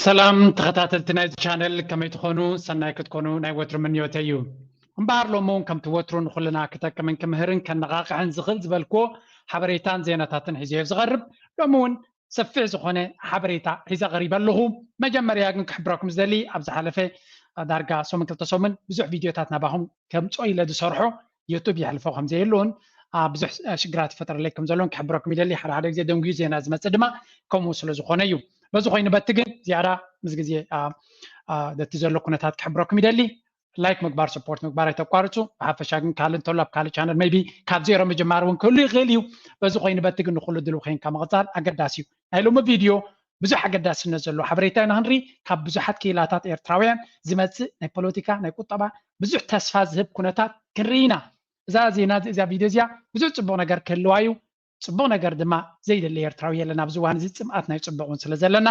ሰላም ተኸታተልቲ ናይዚ ቻነል፣ ከመይ ትኾኑ? ሰናይ ክትኮኑ ናይ ወትሩ ምንዮተይ እዩ። እምበኣር ሎሚ እውን ከምቲ ወትሩ ንኹልና ክጠቅምን ክምህርን ከነቓቕሕን ዝኽእል ዝበልክዎ ሓበሬታን ዜናታትን ሒዘዮ ዝቐርብ፣ ሎሚ እውን ሰፊሕ ዝኾነ ሓበሬታ ሒዘ ቀሪበ ኣለኹ። መጀመርያ ግን ክሕብረኩም ዝደሊ፣ ኣብ ዝሓለፈ ዳርጋ ሰሙን ክልተ ሰሙን ብዙሕ ቪድዮታት ናባኹም ከምፅኦ ኢለ ዝሰርሖ ዩቱብ የሕልፎ ከም ዘየለውን ብዙሕ ሽግራት ይፈጠረለይ ከም ዘለውን ክሕብረኩም ይደሊ። ሓደ ሓደ ግዜ ደንጉዩ ዜና ዝመፅእ ድማ ከምኡ ስለ ዝኾነ እዩ። በዚ ኮይኑ በቲ ግን ዝያዳ ምስ ግዜ በቲ ዘሎ ኩነታት ክሕብረኩም ይደሊ። ላይክ ምግባር፣ ሰፖርት ምግባር ኣይተቋርፁ። ብሓፈሻ ግን ካልእ እንተሎ ኣብ ካልእ ቻነል ሜይቢ ካብ ዜሮ ምጅማር እውን ክህሉ ይኽእል እዩ። በዚ ኮይኑ በቲ ግን ንኩሉ ድልው ኮይንካ ምቕፃል ኣገዳሲ እዩ። ናይ ሎሚ ቪድዮ ብዙሕ ኣገዳስነት ዘለዎ ሓበሬታ ኢና ክንርኢ። ካብ ብዙሓት ክኢላታት ኤርትራውያን ዝመፅእ ናይ ፖለቲካ፣ ናይ ቁጠባ ብዙሕ ተስፋ ዝህብ ኩነታት ክንርኢ ኢና። እዛ ዜና እዚኣ፣ እዛ ቪድዮ እዚኣ ብዙሕ ፅቡቕ ነገር ክህልዋ እዩ። ፅቡቕ ነገር ድማ ዘይደሊ ኤርትራዊ የለን። ኣብዚ እዋን እዚ ፅምኣት ናይ ፅቡቕ እውን ስለ ዘለና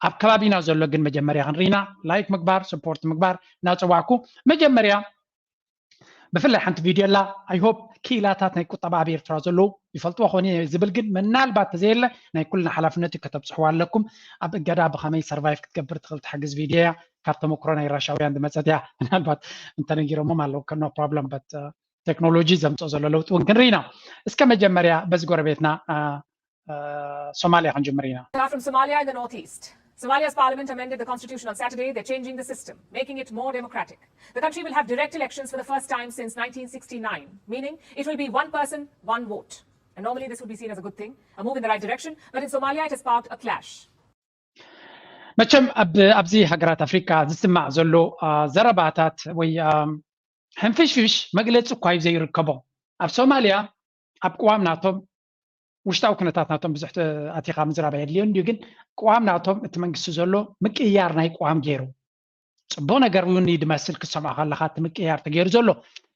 ኣብ ከባቢና ዘሎ ግን መጀመርያ ክንርኢና ላይክ ምግባር፣ ሰፖርት ምግባር እናፀዋዕኩ፣ መጀመርያ ብፍላይ ሓንቲ ቪድዮ ኣላ። ኣይ ሆፕ ክኢላታት ናይ ቁጠባ ኣብ ኤርትራ ዘለዉ ይፈልጥዎ ኾነ ዝብል ግን ምናልባት ተዘየለ ናይ ኩልና ሓላፍነት እዩ፣ ከተብፅሕዋ ኣለኩም። ኣብ እገዳ ብኸመይ ሰርቫይቭ ክትገብር ትኽእል ትሕግዝ ቪድዮ እያ። ካብ ተመክሮ ናይ ራሻውያን ዝመፀት እያ። ምናልባት እንተነጊሮሞም ኣለዉ ከኖ ፕሮብለም በት ቴክኖሎጂ ዘምፅኦ ዘሎ ለውጢ እውን ክንርኢ ኢና። እስከ መጀመርያ በዚ ጎረቤትና ሶማሊያ ክንጅምር ኢና። From Somalia in the northeast. Somalia's parliament amended the constitution on Saturday. They're changing the system, making it more democratic. The country will have direct elections for the first time since nineteen sixty-nine, meaning it will be one person, one vote. And normally this would be seen as a good thing, a move in the right direction, but in Somalia it has sparked a clash. መቸም ኣብዚ ሃገራት ኣፍሪካ ዝስማዕ ዘሎ ዘረባታት ወይ ሕንፍሽፍሽ መግለፂ እኳ እዩ ዘይርከቦ። ኣብ ሶማሊያ ኣብ ቅዋም ናቶም ውሽጣዊ ኩነታት ናቶም ብዙሕ ኣቲኻ ምዝራብ ኣየድልዮን እዩ፣ ግን ቅዋም ናቶም እቲ መንግስቲ ዘሎ ምቅያር ናይ ቅዋም ገይሩ ፅቡቕ ነገር እውን እዩ ዝመስል ክትሰምዖ ከለኻ እቲ ምቅያር ተገይሩ ዘሎ።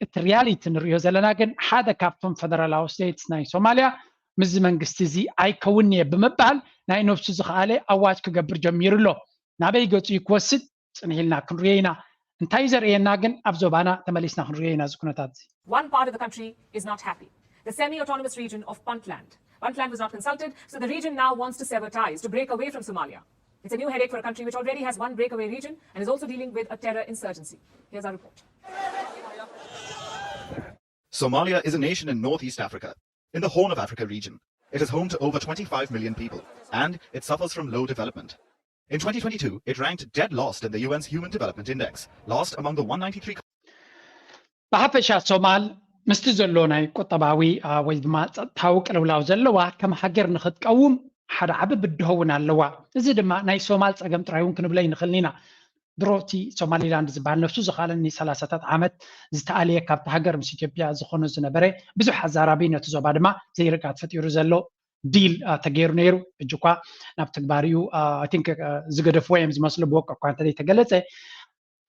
እቲ ሪያሊቲ ንሪኦ ዘለና ግን ሓደ ካብቶም ፈደራላዊ ስቴትስ ናይ ሶማሊያ ምስዚ መንግስቲ እዚ ኣይከውን እየ ብምባል ናይ ነብሱ ዝኸኣለ ኣዋጅ ክገብር ጀሚሩ ኣሎ። ናበይ ገፁ እዩ ክወስድ ፅንሕ ኢልና ክንሪኦ ኢና። እንታይ ዘርእየና ግን ኣብ ዞባና ተመሊስና ክንሪኦ ኢና እዚ ኩነታት እዚ። One part of the country is not happy. The semi-autonomous region of Puntland. Puntland was not consulted, so the region now wants to sever ties to break away from Somalia. It's a new headache for a country which already has one breakaway region and is also dealing with a terror insurgency. Here's our report. Somalia is a nation in northeast Africa, in the Horn of Africa region. It is home to over twenty-five million people, and it suffers from low development. In twenty twenty-two, it ranked dead last in the U N's Human Development Index, last among the one ninety-three. ብሓፈሻ ሶማል ምስቲ ዘሎ ናይ ቁጠባዊ ወይ ድማ ጸጥታዊ ቅልውላው ዘለዋ ከም ሃገር ንኽትቀውም ሓደ ዓቢ ብድሆ እውን ኣለዋ። እዚ ድማ ናይ ሶማል ጸገም ጥራይ እውን ክንብሎ ኣይንኽእልን ኢና። ድሮ እቲ ሶማሊላንድ ዝበሃል ነፍሱ ዝኸኣለ ንሰላሳታት ዓመት ዝተኣለየ ካብቲ ሃገር ምስ ኢትዮጵያ ዝኾኑ ዝነበረ ብዙሕ ኣዛራቢ ነቲ ዞባ ድማ ዘይርግኣት ፈጢሩ ዘሎ ዲል ተገይሩ ነይሩ። ሕጂ እኳ ናብ ትግባር እዩ። I think ዝገደፍዎ እዮም ዝመስሉ ብወቂ እኳ እንተዘይተገለጸ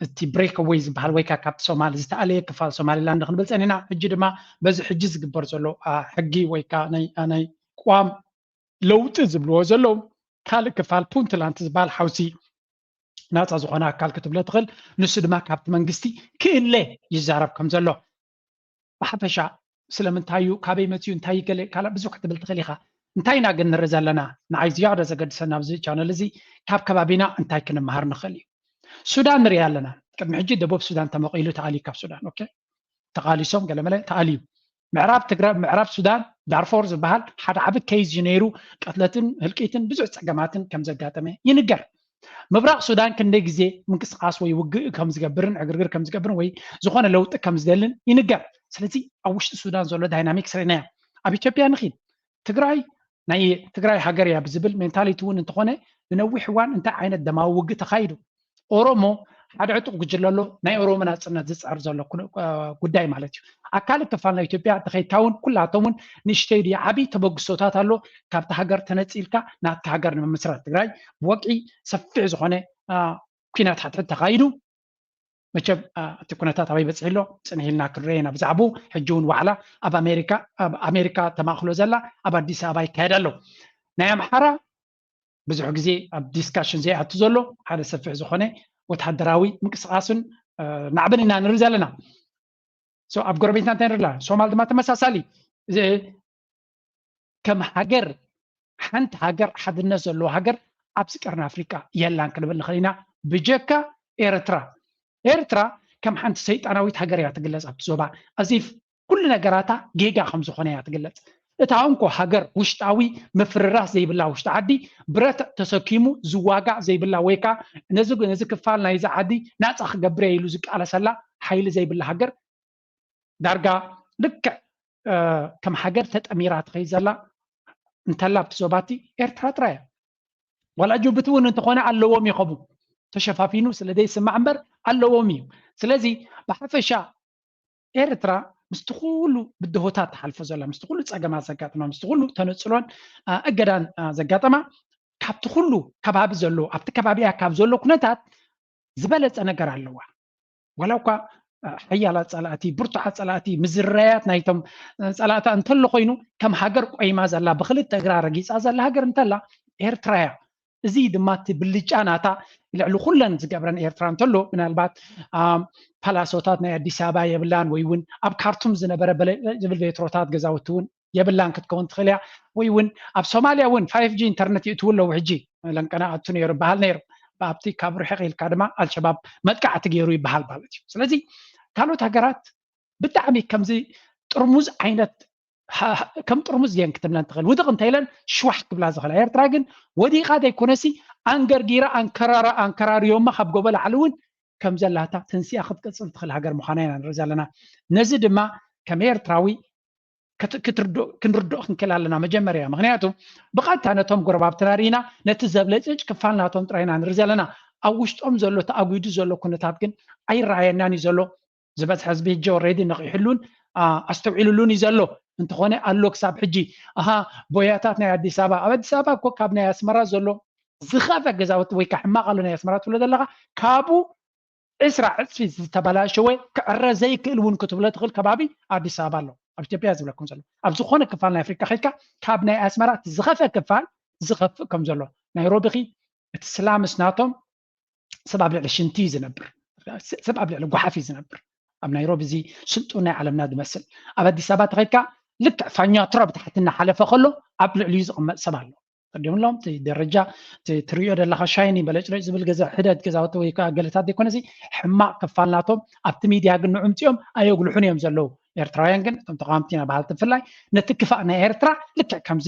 እቲ ብሬክ ኣወይ ዝበሃል ወይ ከዓ ካብቲ ሶማል ዝተኣለየ ክፋል ሶማሊላንድ ክንብል ፀኒና። ሕጂ ድማ በዚ ሕጂ ዝግበር ዘሎ ሕጊ ወይ ከዓ ናይ ቅዋም ለውጢ ዝብልዎ ዘለዉ ካልእ ክፋል ፑንትላንድ ዝበሃል ሓውሲ ናፃ ዝኾነ ኣካል ክትብሎ ትኽእል። ንሱ ድማ ካብቲ መንግስቲ ክእለ ይዛረብ ከም ዘሎ ብሓፈሻ ስለምንታይ እዩ ካበይ መፅዩ እንታይ ገለ ካልእ ብዙሕ ክትብል ትኽእል ኢኻ። እንታይ ኢና ግን ንርኢ ዘለና? ንዓይ ዝያዳ ዘገድሰና ኣብዚ ቻነል እዚ ካብ ከባቢና እንታይ ክንመሃር ንኽእል እዩ። ሱዳን ንሪኣ ኣለና። ቅድሚ ሕጂ ደቡብ ሱዳን ተመቒሉ ተኣልዩ ካብ ሱዳን ኦኬ ተቓሊሶም ገለመለ ተኣልዩ። ምዕራብ ትግራይ ምዕራብ ሱዳን ዳርፎር ዝበሃል ሓደ ዓቢ ኬዝ እዩ ነይሩ። ቅትለትን ህልቂትን ብዙሕ ፀገማትን ከም ዘጋጠመ ይንገር። ምብራቕ ሱዳን ክንደይ ግዜ ምንቅስቃስ ወይ ውግእ ከም ዝገብርን ዕግርግር ከም ዝገብርን ወይ ዝኾነ ለውጢ ከም ዝደልን ይንገር። ስለዚ ኣብ ውሽጢ ሱዳን ዘሎ ዳይናሚክስ ርኢናዮ። ኣብ ኢትዮጵያ ንኺድ ትግራይ ናይ ትግራይ ሃገር እያ ብዝብል ሜንታሊቲ እውን እንተኾነ ንነዊሕ እዋን እንታይ ዓይነት ደማዊ ውግእ ተኻይዱ። ኦሮሞ ሓደ ዕጡቕ ጉጅለ ኣሎ ናይ ኦሮሞ ናፅነት ዝፅዕር ዘሎ ጉዳይ ማለት እዩ። ኣብ ካልእ ክፋል ናይ ኢትዮጵያ ተኸይድካ እውን ኩላቶም እውን ንእሽተይ ድዩ ዓብዪ ተበግሶታት ኣሎ። ካብቲ ሃገር ተነፂልካ ናትካ ሃገር ንምምስራት ትግራይ ብወግዒ ሰፊሕ ዝኾነ ኲናት ሓድሕድ ተኻይዱ። መቸም እቲ ኩነታት ኣበይ በፂሑ ኣሎ ፅንሕ ኢልና ክንሪኦ ኢና ብዛዕብኡ። ሕጂ እውን ዋዕላ ኣብ ኣሜሪካ ኣብ ኣሜሪካ ተማእኽሎ ዘላ ኣብ ኣዲስ ኣበባ ይካየድ ኣሎ። ናይ ኣምሓራ ብዙሕ ግዜ ኣብ ዲስካሽን ዘይኣቱ ዘሎ ሓደ ሰፊሕ ዝኾነ ወታደራዊ ምንቅስቃስን ናዕብን ኢና ንርኢ ዘለና። ኣብ ጎረቤትና እንታይ ንርኢ ኣለና? ሶማል ድማ ተመሳሳሊ ከም ሃገር ሓንቲ ሃገር ሓድነት ዘለዎ ሃገር ኣብዚ ቀርኒ ኣፍሪቃ የላን ክንብል ንኽእል ኢና፣ ብጀካ ኤርትራ። ኤርትራ ከም ሓንቲ ሰይጣናዊት ሃገር እያ ትግለጽ ኣብቲ ዞባ፣ ኣዚፍ ኩሉ ነገራታ ጌጋ ከም ዝኾነ እያ ትግለጽ። እታ እንኮ ሃገር ውሽጣዊ ምፍርራስ ዘይብላ ውሽጢ ዓዲ ብረት ተሰኪሙ ዝዋጋእ ዘይብላ ወይ ከዓ ነዚ ነዚ ክፋል ናይዚ ዓዲ ናፃ ክገብር እየ ኢሉ ዝቃለሰላ ሓይሊ ዘይብላ ሃገር ዳርጋ ልክዕ ከም ሃገር ተጠሚራ ትኸይድ ዘላ እንተላ ኣብቲ ዞባቲ ኤርትራ ጥራይ እያ። ዋላ ጅቡቲ እውን እንተኾነ ኣለዎም ይኸቡ ተሸፋፊኑ ስለ ዘይስማዕ እምበር ኣለዎም እዩ። ስለዚ ብሓፈሻ ኤርትራ ምስቲ ኩሉ ብድሆታት ትሓልፎ ዘላ፣ ምስቲ ኩሉ ፀገማት ዘጋጥማ፣ ምስቲ ኩሉ ተነፅሎን እገዳን ዘጋጠማ ካብቲ ኩሉ ከባቢ ዘሎ ኣብቲ ከባቢያ ካብ ዘሎ ኩነታት ዝበለፀ ነገር ኣለዋ። ዋላ እኳ ሓያላት ፀላእቲ ብርቱዓት ፀላእቲ ምዝራያት ናይቶም ፀላእታ እንተሎ ኮይኑ ከም ሃገር ቆይማ ዘላ ብክልተ እግራ ረጊፃ ዘላ ሃገር እንተላ ኤርትራ እያ። እዚ ድማ እቲ ብልጫ ናታ ልዕሊ ኩለን ዝገብረን ኤርትራ እንተሎ ምናልባት ፓላሶታት ናይ ኣዲስ ኣበባ የብላን ወይ እውን ኣብ ካርቱም ዝነበረ ዝብል ሜትሮታት ገዛውቲ እውን የብላን ክትከውን ትኽእል እያ። ወይ እውን ኣብ ሶማልያ እውን ፋይቭ ጂ ኢንተርነት ይእትው ኣለዉ ሕጂ ለንቀና ኣቱ ነይሩ በሃል ነይሩ ኣብቲ ካብ ርሕቕ ኢልካ ድማ ኣልሸባብ መጥቃዕቲ ገይሩ ይበሃል ማለት እዩ። ስለዚ ካልኦት ሃገራት ብጣዕሚ ከምዚ ጥርሙዝ ዓይነት ከም ጥርሙዝ እየን ክትብለን ትኽእል ውድቕ እንተ ኢለን ሽዋሕ ክብላ ዝኽእላ። ኤርትራ ግን ወዲቓ ዘይኮነሲ ኣንገርጊራ ኣንከራርዮማ ካብ ጎቦ ላዕሊ እውን ከም ዘላታ ተንሲኣ ክትቅፅል ትኽእል ሃገር ምዃና ኢና ንርኢ ዘለና። ነዚ ድማ ከም ኤርትራዊ ክንርድኦ ክንክእል ኣለና መጀመርያ። ምክንያቱ ብቐጥታ ነቶም ጎረባብትና ርኢና ነቲ ዘብለጭልጭ ክፋል ናቶም ጥራይ ኢና ንርኢ ዘለና። ኣብ ውሽጦም ዘሎ ተኣጒዱ ዘሎ ኩነታት ግን ኣይረኣየናን እዩ ዘሎ። ዝበዝሐ ህዝቢ ሕጂ ኦሬዲ ነቒሕሉን ኣስተውዒሉሉን እዩ ዘሎ። እንተኾነ ኣሎ ክሳብ ሕጂ ኣሃ ቦያታት ናይ ኣዲስ ኣበባ ኣብ ኣዲስ ኣበባ እኮ ካብ ናይ ኣስመራ ዘሎ ዝኸፈ ገዛውቲ ወይ ከዓ ሕማቕ ኣሎ ናይ ኣስመራ ትብሎ ዘለኻ ካብኡ ዕስራ ዕፅፊ ዝተበላሸወ ክዕረ ዘይክእል እውን ክትብሎ ትኽእል ከባቢ ኣዲስ ኣበባ ኣሎ ኣብ ኢትዮጵያ ዝብለኩም ዘሎ ኣብ ዝኾነ ክፋል ናይ ኣፍሪካ ከድካ ካብ ናይ ኣስመራ እቲ ዝኸፈ ክፋል ዝኸፍእ ከም ዘሎ ናይሮቢ ኺ እቲ ስላምስ ናቶም ሰብ ኣብ ልዕሊ ሽንቲ እዩ ዝነብር ሰብ ኣብ ልዕሊ ጓሓፍ እዩ ዝነብር ኣብ ናይሮቢ እዚ ስልጡን ናይ ዓለምና ዝመስል ኣብ ኣዲስ ኣበባ ተኸድካ ልክዕ ፋኛትሮ ብታሕቲ እናሓለፈ ከሎ ኣብ ልዕሊኡ ዝቕመጥ ሰብ ኣሎ ተዲምሎም እቲ ደረጃ ትሪዮ ዘለካ ሻይኒ በለጭለጭ ዝብል ገዛ ሕደት ገዛውቲ ወይ ከዓ ገለታት ዘይኮነሲ ሕማቕ ክፋል ናቶም ኣብቲ ሚድያ ግን ንዑምፂኦም ኣየጉልሑን እዮም ዘለዉ ኤርትራውያን ግን እቶም ተቃወምቲ ኢና በሃልቲ ብፍላይ ነቲ ክፋእ ናይ ኤርትራ ልክዕ ከምዚ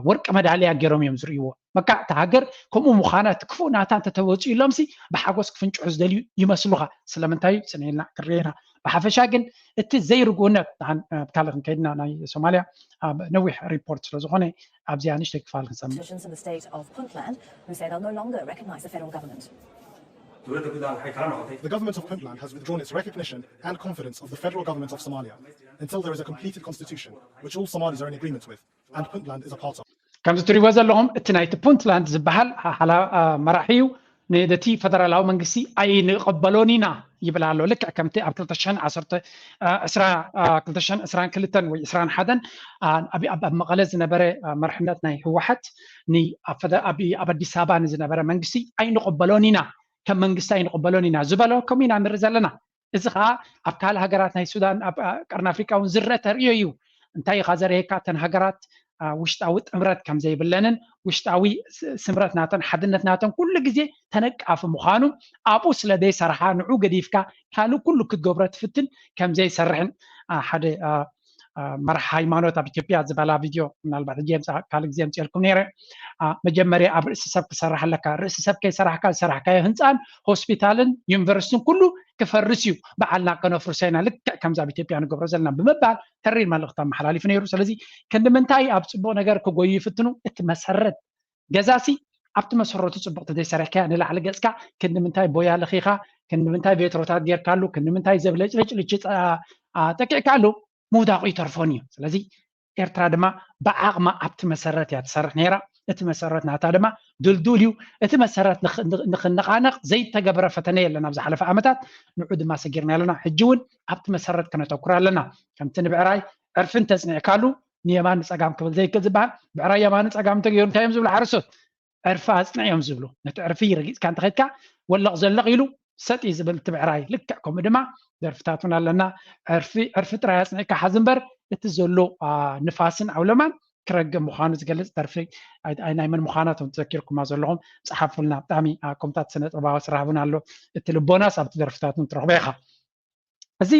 ወርቂ መዳልያ ገይሮም እዮም ዝርእይዎ በቃ እታ ሃገር ከምኡ ምዃና እቲ ክፉእ ናታ እንተተወፂኡሎም ሲ ብሓጎስ ክፍንጭሑ ዝደልዩ ይመስሉኻ ስለምንታይ እዩ ፅንኢልና ክንርኤና ብሓፈሻ ግን እቲ ዘይርጉእነት ካልእ ክንከይድና ናይ ሶማልያ ኣብ ነዊሕ ሪፖርት ስለዝኾነ ኣብዚኣ ንእሽተይ ክፋል ክንሰምዕ Politicians in the state of Puntland who say they'll no longer recognize the federal government. The government of Puntland has withdrawn its recognition and confidence of the federal government of Somalia until there is a completed constitution, which all Somalis are in agreement with, and Puntland is a part of. ከምዚ ትሪእዎ ዘለኹም እቲ ናይቲ ፑንትላንድ ዝበሃል ሓላ መራሒ እዩ ነቲ ፈደራላዊ መንግስቲ ኣይንቐበሎን ኢና ይብል ኣሎ ልክዕ ከምቲ ኣብ ክልተ ሽሕን ዓሰርተ ዕስራ ክልተ ሽሕን ዕስራን ክልተን ወይ ዕስራን ሓደን ኣብ መቐለ ዝነበረ መርሕነት ናይ ህወሓት ኣብ ኣዲስ ኣበባ ንዝነበረ መንግስቲ ኣይንቕበሎን ኢና ከም መንግስቲ ኣይንቕበሎን ኢና ዝበሎ ከምኡ ኢና ንርኢ ዘለና እዚ ከዓ ኣብ ካልእ ሃገራት ናይ ሱዳን ኣብ ቀርኒ ኣፍሪቃ እውን ዝረአ ተርእዮ እዩ እንታይ ኢኻ ዘርእየካ እተን ሃገራት ውሽጣዊ ጥምረት ከም ዘይብለንን ውሽጣዊ ስምረት ናተን ሓድነት ናተን ኩሉ ግዜ ተነቃፊ ምዃኑ ኣብኡ ስለ ዘይሰርሓ ንዑ ገዲፍካ ካልእ ኩሉ ክትገብሮ ትፍትን ከም ዘይሰርሕን ሓደ መራሕ ሃይማኖት ኣብ ኢትዮጵያ ዝበላ ቪድዮ ምናልባት ሕጂ የምፃ ካልእ ግዜ የምፅኤልኩም ነይረ መጀመርያ ኣብ ርእሲ ሰብ ክሰርሕ ኣለካ ርእሲ ሰብ ከይሰራሕካ ዝሰራሕካዮ ህንፃን ሆስፒታልን ዩኒቨርሲቲን ኩሉ ክፈርስ እዩ በዓልና ከነፍርሶ ኢና ልክዕ ከምዚ ኣብ ኢትዮጵያ ንገብሮ ዘለና ብምባል ተሪር መልእኽቲ ኣመሓላሊፉ ነይሩ ስለዚ ክንዲ ምንታይ ኣብ ፅቡቕ ነገር ክጎዩ ይፍትኑ እቲ መሰረት ገዛሲ ኣብቲ መሰረቱ ፅቡቕ ተዘይሰሪሕካያ ንላዕሊ ገፅካ ክንዲ ምንታይ ቦያ ለኺኻ ክንዲ ምንታይ ቬትሮታት ጌርካሉ ክንዲ ምንታይ ዘብለጭለጭ ልቺ ጠቂዕካሉ ምውዳቑ ይተርፎን እዩ ስለዚ ኤርትራ ድማ ብዓቕማ ኣብቲ መሰረት እያ ትሰርሕ ነይራ። እቲ መሰረት ናታ ድማ ድልዱል እዩ። እቲ መሰረት ንኽነቓነቕ ዘይተገበረ ፈተነ የለን ኣብ ዝሓለፈ ዓመታት። ንዑ ድማ ሰጊርና ኣለና። ሕጂ እውን ኣብቲ መሰረት ከነተኩር ኣለና። ከምቲ ንብዕራይ ዕርፊ እንተጽኒዕካሉ ንየማን ንጸጋም ክብል ዘይክእል ዝበሃል፣ ብዕራይ የማንን ጸጋምን ተገይሩ እንታይ እዮም ዝብሉ ሓረስቶት? ዕርፊ ኣጽንዕ እዮም ዝብሉ። ነቲ ዕርፊ ረጊጽካ እንተኸድካ ወለቕ ዘለቕ ኢሉ ሰጥ እዩ ዝብል እቲ ብዕራይ። ልክዕ ከምኡ ድማ ደርፍታት እውን ኣለና። ዕርፊ ዕርፊ ጥራይ ኣጽኒዕካ ሓዝ እምበር እቲ ዘሎ ንፋስን ዓውለማን ክረግእ ምዃኑ ዝገልጽ ደርፊ ናይ መን ምዃና እቶም ተዘኪርኩማ ዘለኹም ጸሓፉልና። ብጣዕሚ ኮምታት ስነ ጥበባዊ ስራሕ እውን ኣሎ። እቲ ልቦናስ ኣብቲ ደርፍታት እውን ትረኽቦ ኢኻ። እዚ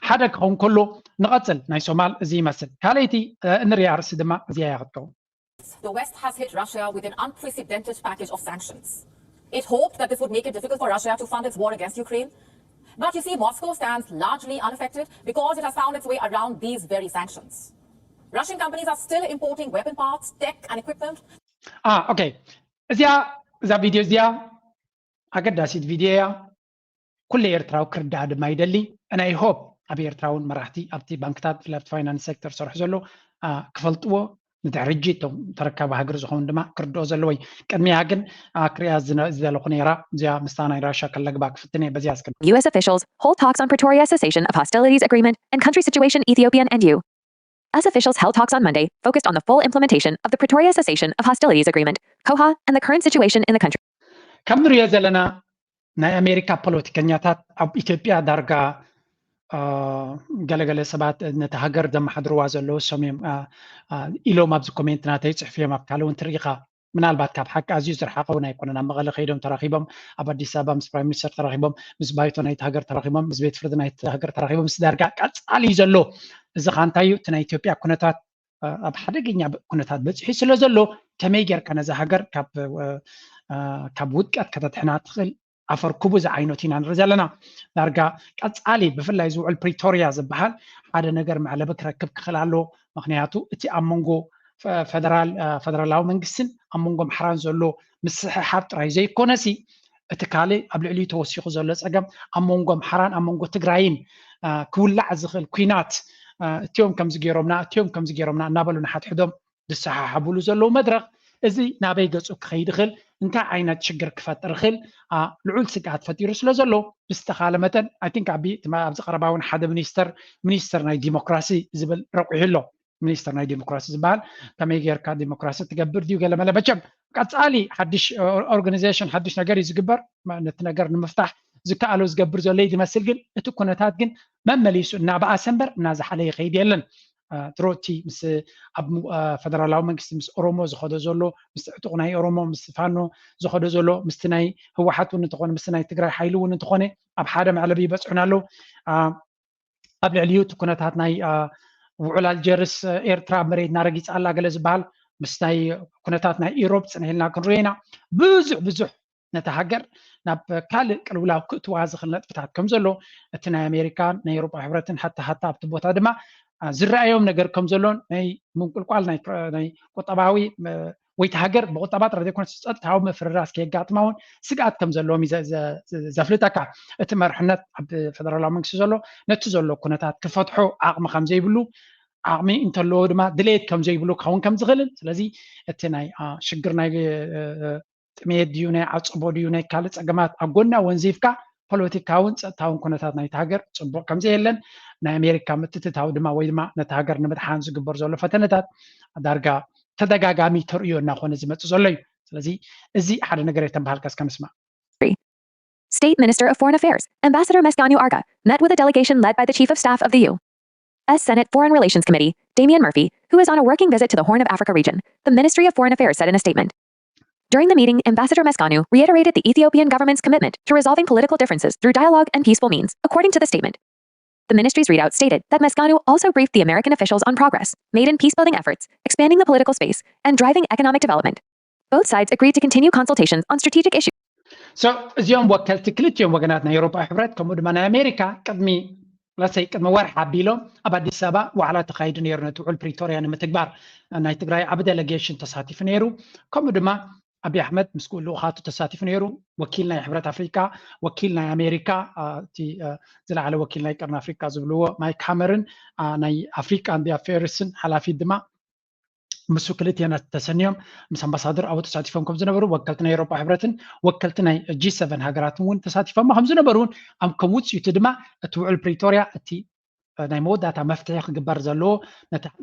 ሓደ ክኸውን ከሎ ንቐጽል ናይ ሶማል እዚ ይመስል። ካልኣይቲ እንሪኣ ኣርእስቲ ድማ እዚኣ እያ ክትከውን። The West has hit Russia with an unprecedented package of sanctions. It hoped that this would make it difficult for Russia to fund its war against Ukraine. But you see, Moscow stands largely unaffected because it has found its way around these very sanctions. Russian companies are still importing weapon parts, tech, and equipment. Ah, okay. እዚኣ እዛ ቪድዮ እዚኣ ኣገዳሲት ቪድዮ እያ። ኩሉ ኤርትራዊ ክርዳኣ ድማ ይደሊ። And I hope ኣብ ኤርትራ እውን መራሕቲ ኣብቲ ባንክታት ብፍላይ ኣብቲ ፋይናንስ ሴክተር ዝሰርሑ ዘለዉ ክፈልጥዎ፣ ንድሕሪ ሕጂ እቶም ተረካቢ ሃገር ዝኾኑ ድማ ክርድኦ ዘለዎ እዩ። ቅድሚያ ግን ክሪኣ ዝደለኹ ነይራ እዚኣ ምስታ ናይ ራሻ ከለግባ ክፍትን እየ። በዚኣ እስክ U S officials hold talks on Pretoria cessation of hostilities agreement and country situation Ethiopian and U S officials held talks on Monday focused on the full implementation of the Pretoria cessation of hostilities agreement, COHA, and the current situation in the country. ከም ንሪኦ ዘለና ናይ ኣሜሪካ ፖለቲከኛታት ኣብ ኢትዮጵያ ዳርጋ ገለገለ ሰባት ነቲ ሃገር ዘመሓድርዋ ዘለዉ ሰም እዮም ኢሎም ኣብዚ ኮሜንት ናተይ ይፅሕፉ እዮም። ኣብ ካልእ እውን ትርኢኻ ምናልባት ካብ ሓቂ ኣዝዩ ዝረሓቐ እውን ኣይኮነን። ኣብ መቐለ ከይዶም ተራኺቦም፣ ኣብ ኣዲስ ኣበባ ምስ ፕራይም ሚኒስተር ተራኺቦም፣ ምስ ባይቶ ናይቲ ሃገር ተራኺቦም፣ ምስ ቤት ፍርዲ ናይቲ ሃገር ተራኺቦም፣ ምስ ዳርጋ ቀፃሊ እዩ ዘሎ። እዚ ኸዓ እንታይ እዩ? እቲ ናይ ኢትዮጵያ ኩነታት ኣብ ሓደገኛ ኩነታት በፂሑ ስለ ዘሎ ከመይ ጌርካ ነዛ ሃገር ካብ ውድቀት ከተድሕና ትኽእል ኣፈር ክቡ ዝዓይነቱ ኢና ንርኢ ዘለና። ዳርጋ ቀፃሊ ብፍላይ እዚ ውዕል ፕሪቶርያ ዝበሃል ሓደ ነገር መዕለቢ ክረክብ ክኽእል ኣለዎ። ምኽንያቱ እቲ ኣብ መንጎ ፈደራላዊ መንግስትን ኣብ መንጎ ኣምሓራን ዘሎ ምስሕሓብ ጥራይ ዘይኮነሲ እቲ ካልእ ኣብ ልዕሊኡ ተወሲኹ ዘሎ ፀገም ኣብ መንጎ ኣምሓራን ኣብ መንጎ ትግራይን ክውላዕ ዝኽእል ኲናት እቲኦም ከምዚ ገይሮምና እቲኦም ከምዚ ገይሮምና እናበሉ ንሓድሕዶም ዝሰሓሓብሉ ዘለዉ መድረኽ እዚ ናበይ ገፁ ክኸይድ ይኽእል፣ እንታይ ዓይነት ሽግር ክፈጥር ይኽእል ልዑል ስግኣት ፈጢሩ ስለ ዘሎ ብዝተኻለ መጠን I think ኣብዚ ቀረባ እውን ሓደ ሚኒስተር ሚኒስተር ናይ ዲሞክራሲ ዝብል ረቑሑ ኣሎ። ሚኒስተር ናይ ዲሞክራሲ ዝበሃል ከመይ ጌርካ ዲሞክራሲ ትገብር ድዩ ገለ መለ መቸም ቀፃሊ ሓድሽ ኦርጋናይዜሽን ሓድሽ ነገር እዩ ዝግበር ነቲ ነገር ንምፍታሕ ዝከኣሎ ዝገብር ዘሎ እዩ ዝመስል ግን እቲ ኩነታት ግን መመሊሱ እናበኣሰ እምበር እናዝሓለ ይኸይድ የለን። ድሮ እቲ ምስ ኣብ ፈደራላዊ መንግስቲ ምስ ኦሮሞ ዝኸዶ ዘሎ ምስ ዕጡቕ ናይ ኦሮሞ ምስ ፋኖ ዝኸዶ ዘሎ ምስቲ ናይ ህወሓት እውን እንተኾነ ምስቲ ናይ ትግራይ ሓይሊ እውን እንተኾነ ኣብ ሓደ መዕለቢ ይበፅሑና ኣለዉ። ኣብ ልዕሊኡ እቲ ኩነታት ናይ ውዕል ኣልጀርስ ኤርትራ መሬትና ረጊፃ ኣላ ገለ ዝበሃል ምስ ናይ ኩነታት ናይ ኢሮብ ፅንሕ ኢልና ክንሪኦ ኢና። ብዙሕ ብዙሕ ነቲ ሃገር ናብ ካልእ ቅልውላው ክእትዋ ዝኽእል ነጥብታት ከም ዘሎ እቲ ናይ ኣሜሪካን ናይ ኤውሮጳ ሕብረትን ሓታ ሓታ ኣብቲ ቦታ ድማ ዝረኣዮም ነገር ከም ዘሎ ናይ ምንቁልቋል ናይ ቁጠባዊ ወይ እቲ ሃገር ብቁጠባ ጥራይ ዘይኮነስ ጸጥታዊ ምፍርራስ ከየጋጥማ እውን ስግኣት ከም ዘለዎም እዩ ዘፍልጠካ። እቲ መርሕነት ኣብ ፈደራላዊ መንግስቲ ዘሎ ነቲ ዘሎ ኩነታት ክፈትሖ ዓቕሚ ከም ዘይብሉ ዓቕሚ እንተለዎ ድማ ድሌት ከም ዘይብሉ ክኸውን ከም ዝኽእልን ስለዚ እቲ ናይ ሽግር ናይ ጥሜት ድዩ ናይ ዓጸቦ ድዩ ናይ ካልእ ጸገማት ኣብ ጎና ወንዚፍካ ፖለቲካውን ጸጥታውን ኩነታት ናይቲ ሃገር ጽቡቕ ከም ዘየለን ናይ ኣሜሪካ ምትእትታው ድማ ወይ ድማ ነቲ ሃገር ንምድሓን ዝግበር ዘሎ ፈተነታት ዳርጋ ተደጋጋሚ ተርእዮ እናኾነ ዝመጽእ ዘሎ እዩ። ስለዚ እዚ ሓደ ነገር እየ ተንበሃልካ እስከ ንስማዕ። State Minister of Foreign Affairs, Ambassador Mesganu Arga, met with a delegation led by the Chief of Staff of the U S Senate Foreign Relations Committee, Damian Murphy, who is on a working visit to the Horn of Africa region, the Ministry of Foreign Affairs said in a statement. During the meeting, Ambassador Mesganu reiterated the Ethiopian government's commitment to resolving political differences through dialogue and peaceful means, according to the statement. The ministry's readout stated that Mesganu also briefed the American officials on progress made in peace-building efforts, expanding the political space, and driving economic development. Both sides agreed to continue consultations on strategic issues. So እዚኦም ወከልቲ ክልቲኦም ወገናት ናይ ኤውሮጳ ሕብረት ከምኡ ድማ ናይ ኣሜሪካ ቅድሚ ለሰይ ቅድሚ ወርሒ ኣቢሎም ኣብ ኣዲስ ኣበባ ዋዕላ ተኻይዱ ነይሩ ነቲ ውዕል ፕሪቶርያ ንምትግባር ናይ ትግራይ ዓቢ ዴሌጌሽን ተሳቲፉ ነይሩ። ከምኡ ድማ ኣብይ ኣሕመድ ምስ ልኡኻቱ ተሳቲፉ ነይሩ። ወኪል ናይ ሕብረት ኣፍሪቃ፣ ወኪል ናይ ኣሜሪካ፣ እቲ ዝለዓለ ወኪል ናይ ቀርኒ ኣፍሪቃ ዝብልዎ ማይክ ሃመርን ናይ ኣፍሪቃ ኣፌርስን ሓላፊት ድማ ምስ ክልቲአን ተሰንዮም ምስ ኣምባሳደር ኣብኡ ተሳቲፎም ከም ዝነበሩ ወከልቲ ናይ ኤውሮጳ ሕብረትን ወከልቲ ናይ ጂ ሰቨን ሃገራትን እውን ተሳቲፎም ከም ዝነበሩ እውን ኣብ ከም ውፅኢቱ ድማ እቲ ውዕል ፕሪቶርያ እቲ ናይ መወዳእታ መፍትሒ ክግበር ዘለዎ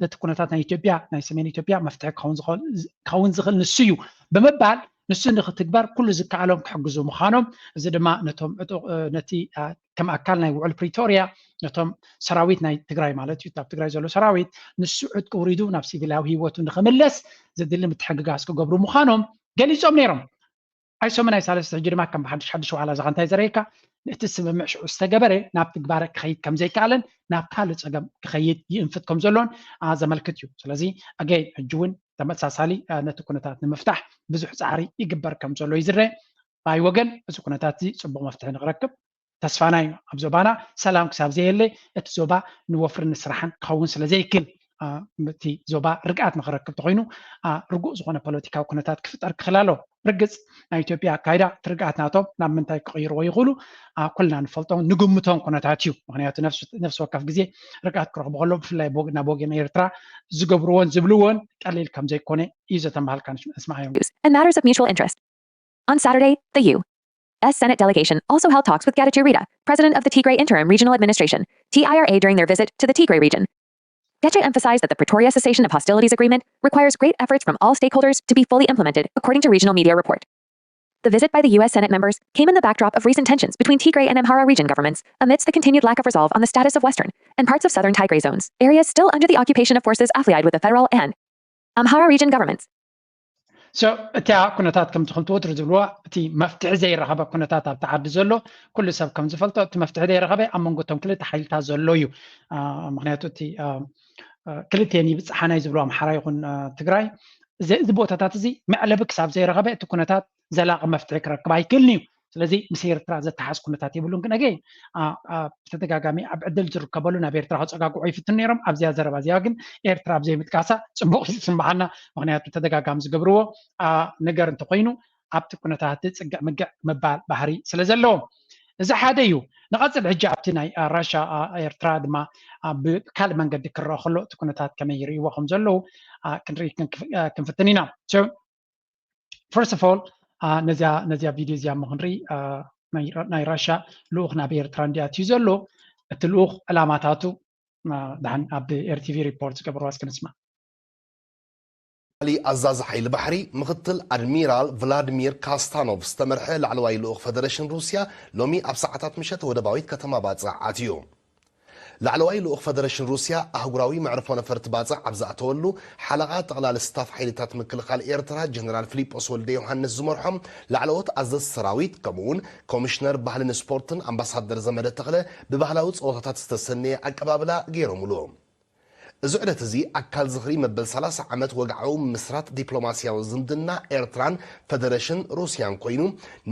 ነቲ ኩነታት ናይ ኢትዮጵያ ናይ ሰሜን ኢትዮጵያ መፍትሒ ክኸውን ዝኽእል ንሱ እዩ ብምባል ንሱ ንክትግበር ኩሉ ዝከኣሎም ክሕግዙ ምዃኖም እዚ ድማ ነቶም ነቲ ከም ኣካል ናይ ውዕል ፕሪቶርያ ነቶም ሰራዊት ናይ ትግራይ ማለት እዩ፣ ኣብ ትግራይ ዘሎ ሰራዊት ንሱ ዕጥቂ ውሪዱ ናብ ሲቪላዊ ህይወቱ ንክምለስ ዘድሊ ምትሕግጋዝ ክገብሩ ምዃኖም ገሊጾም ነይሮም። ኣይሶምን ኣይሳለስቲ ሕጂ ድማ ከም ሓድሽ ሓድሽ ዋዕላ እዛ እንታይ ዘርእየካ፣ እቲ ስምምዕ ሽዑ ዝተገበረ ናብ ትግባረ ክኸይድ ከም ዘይከኣለን ናብ ካልእ ጸገም ክኸይድ ይእንፍት ከም ዘሎን ዘመልክት እዩ። ስለዚ ኣገይ ሕጂ እውን ተመሳሳሊ ነቲ ኩነታት ንምፍታሕ ብዙሕ ፃዕሪ ይግበር ከም ዘሎ ይዝረ። ባይ ወገን እዚ ኩነታት እዚ ፅቡቕ መፍትሒ ንክረክብ ተስፋና እዩ። ኣብ ዞባና ሰላም ክሳብ ዘየለ እቲ ዞባ ንወፍርን ንስራሕን ክኸውን ስለ ዘይክል እቲ ዞባ ርግኣት ንክረክብ ተኮይኑ ርጉእ ዝኾነ ፖለቲካዊ ኩነታት ክፍጠር ክኽእል ኣሎ። ርግፅ ናይ ኢትዮጵያ ኣካይዳ እቲ ርግኣት ናቶም ናብ ምንታይ ክቕይርዎ ይኽእሉ ኩልና ንፈልጦም ንግምቶም ኩነታት እዩ። ምክንያቱ ነፍሲ ወከፍ ግዜ ርግኣት ክረኽቡ ከሎ ብፍላይ ናብ ወገን ኤርትራ ዝገብርዎን ዝብልዎን ቀሊል ከም ዘይኮነ እዩ ዘተምሃልካ ንስማዓዮም። And matters of mutual interest. On Saturday, the U S Senate delegation also held talks with Getachew Reda, president of the Tigray Interim Regional Administration, T I R A, during their visit to the Tigray region. Getcheh emphasized that the Pretoria Cessation of Hostilities Agreement requires great efforts from all stakeholders to be fully implemented, according to regional media report. The visit by the U S Senate members came in the backdrop of recent tensions between Tigray and Amhara region governments amidst the continued lack of resolve on the status of western and parts of southern Tigray zones, areas still under the occupation of forces affiliated with the federal and Amhara region governments. So እቲኣ ኩነታት ከም ትኽልቲ ወትሩ ዝብልዋ እቲ መፍትሒ ዘይረኸበ ኩነታት ኣብቲ ዓዲ ዘሎ ኩሉ ሰብ ከም ዝፈልጦ እቲ መፍትሒ ዘይረኸበ ኣብ መንጎ እቶም ክልተ ሓይልታት ዘሎ እዩ። ምክንያቱ እቲ ክልቴን ይብፅሓና እዩ ዝብሉ ኣምሓራ ይኹን ትግራይ እዚ ቦታታት እዚ መዕለቢ ክሳብ ዘይረኸበ እቲ ኩነታት ዘላቂ መፍትሒ ክረክብ ኣይክእልን እዩ። ስለዚ ምስ ኤርትራ ዘተሓዝ ኩነታት የብሉን። ግን ኣገይ ብተደጋጋሚ ኣብ ዕድል ዝርከበሉ ናብ ኤርትራ ከፀጋግዑ ይፍትኑ ነይሮም። ኣብዚኣ ዘረባ እዚኣ ግን ኤርትራ ኣብ ዘይምጥቃሳ ፅቡቕ ይስምዓና። ምክንያቱ ተደጋጋሚ ዝገብርዎ ነገር እንተኮይኑ ኣብቲ ኩነታት ፅግዕ ምግዕ ምባል ባህሪ ስለ ዘለዎም እዚ ሓደ እዩ። ንቐፅል ሕጂ ኣብቲ ናይ ራሻ ኤርትራ ድማ ብካልእ መንገዲ ክረአ ከሎ እቲ ኩነታት ከመይ ይርእይዎ ከም ዘለዉ ክንርኢ ክንፍትን ኢና። First of all ነዚያ ቪድዮ እዚኣ እሞ ክንርኢ። ናይ ራሻ ልኡኽ ናብ ኤርትራ እንዲኣትዩ ዘሎ እቲ ልኡኽ ዕላማታቱ ድሓን ኣብ ኤርቲቪ ሪፖርት ዝገበርዋ እስኪ ንስማ። ሊ ኣዛዚ ሓይሊ ባሕሪ ምክትል ኣድሚራል ቭላድሚር ካስታኖቭ ዝተመርሐ ላዕለዋይ ልኡኽ ፈደረሽን ሩስያ ሎሚ ኣብ ሰዓታት ምሸት ወደባዊት ከተማ ባጽዕ ኣትዩ። ላዕለዋይ ልኡኽ ፈደረሽን ሩስያ ኣህጉራዊ መዕርፎ ነፈርቲ ባጽዕ ኣብ ዝኣተወሉ ሓለቓ ጠቕላሊ ስታፍ ሓይልታት ምክልኻል ኤርትራ ጀነራል ፊሊጶስ ወልደ ዮሃንስ ዝመርሖም ላዕለዎት ኣዘዝቲ ሰራዊት ከምኡውን ኮሚሽነር ባህልን ስፖርትን ኣምባሳደር ዘመደ ተኽለ ብባህላዊ ጸወታታት ዝተሰነየ ኣቀባብላ ገይሮምሉ። እዚ ዑደት እዚ ኣካል ዝኽሪ መበል ሰላሳ ዓመት ወግዓዊ ምምስራት ዲፕሎማስያዊ ዝምድና ኤርትራን ፈደረሽን ሩስያን ኮይኑ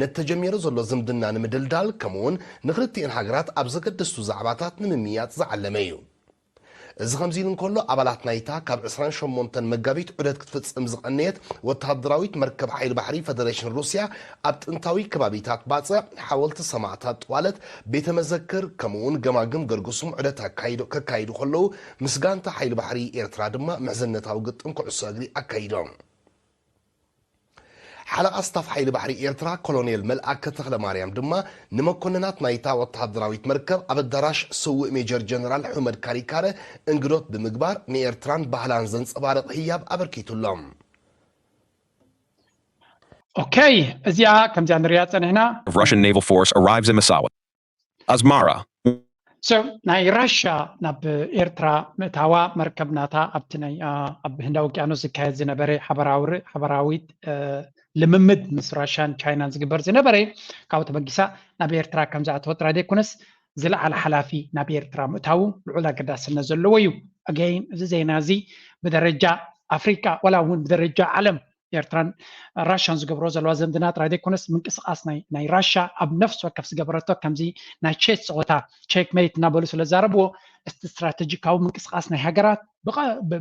ነቲ ተጀሚሩ ዘሎ ዝምድና ንምድልዳል ከምኡውን ንክልቲኤን ሃገራት ኣብ ዘገደስቱ ዛዕባታት ንምምይያጥ ዝዓለመ እዩ። እዚ ከምዚ ኢሉ እንከሎ ኣባላት ናይታ ካብ ዕስራን ሸሞንተን መጋቢት ዑደት ክትፍጽም ዝቐነየት ወተሃደራዊት መርከብ ሓይሊ ባሕሪ ፈደረሽን ሩስያ ኣብ ጥንታዊ ከባቢታት ባጽዕ ሓወልቲ ሰማእታት ጥዋለት ቤተ መዘክር ከምኡውን ገማግም ገርግሱም ዑደት ኣካይዶ ከካይዱ ከለዉ ምስ ጋንታ ሓይሊ ባሕሪ ኤርትራ ድማ ምሕዝነታዊ ግጥም ኩዕሶ እግሪ ኣካይዶም። ሓለቓ ስታፍ ሓይሊ ባሕሪ ኤርትራ ኮሎኔል መልኣከ ተኽለ ማርያም ድማ ንመኮንናት ናይታ ወተሃደራዊት መርከብ ኣብ ኣዳራሽ ስውእ ሜጀር ጀነራል ሑመድ ካሪካረ እንግዶት ብምግባር ንኤርትራን ባህላን ዘንጸባርቕ ህያብ ኣበርኪቱሎም። ኦኬ፣ እዚኣ ከምዚኣ ንሪኣ ጸኒሕና። Russian naval force arrives in Massawa, Asmara. So ናይ ራሻ ናብ ኤርትራ ምእታዋ መርከብ ናታ ኣብቲ ናይ ኣብ ህንዳዊ ውቅያኖስ ዝካየድ ዝነበረ ሓበራዊ ሓበራዊት ልምምድ ምስ ራሻን ቻይናን ዝግበር ዝነበረ ካብኡ ተበጊሳ ናብ ኤርትራ ከም ዝኣተወት ጥራይ ዘይኮነስ ዝለዓለ ሓላፊ ናብ ኤርትራ ምእታዉ ልዑል ኣገዳስነት ዘለዎ እዩ። ኣገይን እዚ ዜና እዚ ብደረጃ ኣፍሪቃ ዋላ እውን ብደረጃ ዓለም ኤርትራን ራሻን ዝገብሮ ዘለዋ ዘምድና ጥራይ ዘይኮነስ ምንቅስቃስ ናይ ራሻ ኣብ ነፍሲ ወከፍ ዝገበረቶ ከምዚ ናይ ቼስ ፀወታ ቼክ ሜት እናበሉ ስለ ዛረብዎ እቲ ስትራተጂካዊ ምንቅስቃስ ናይ ሃገራት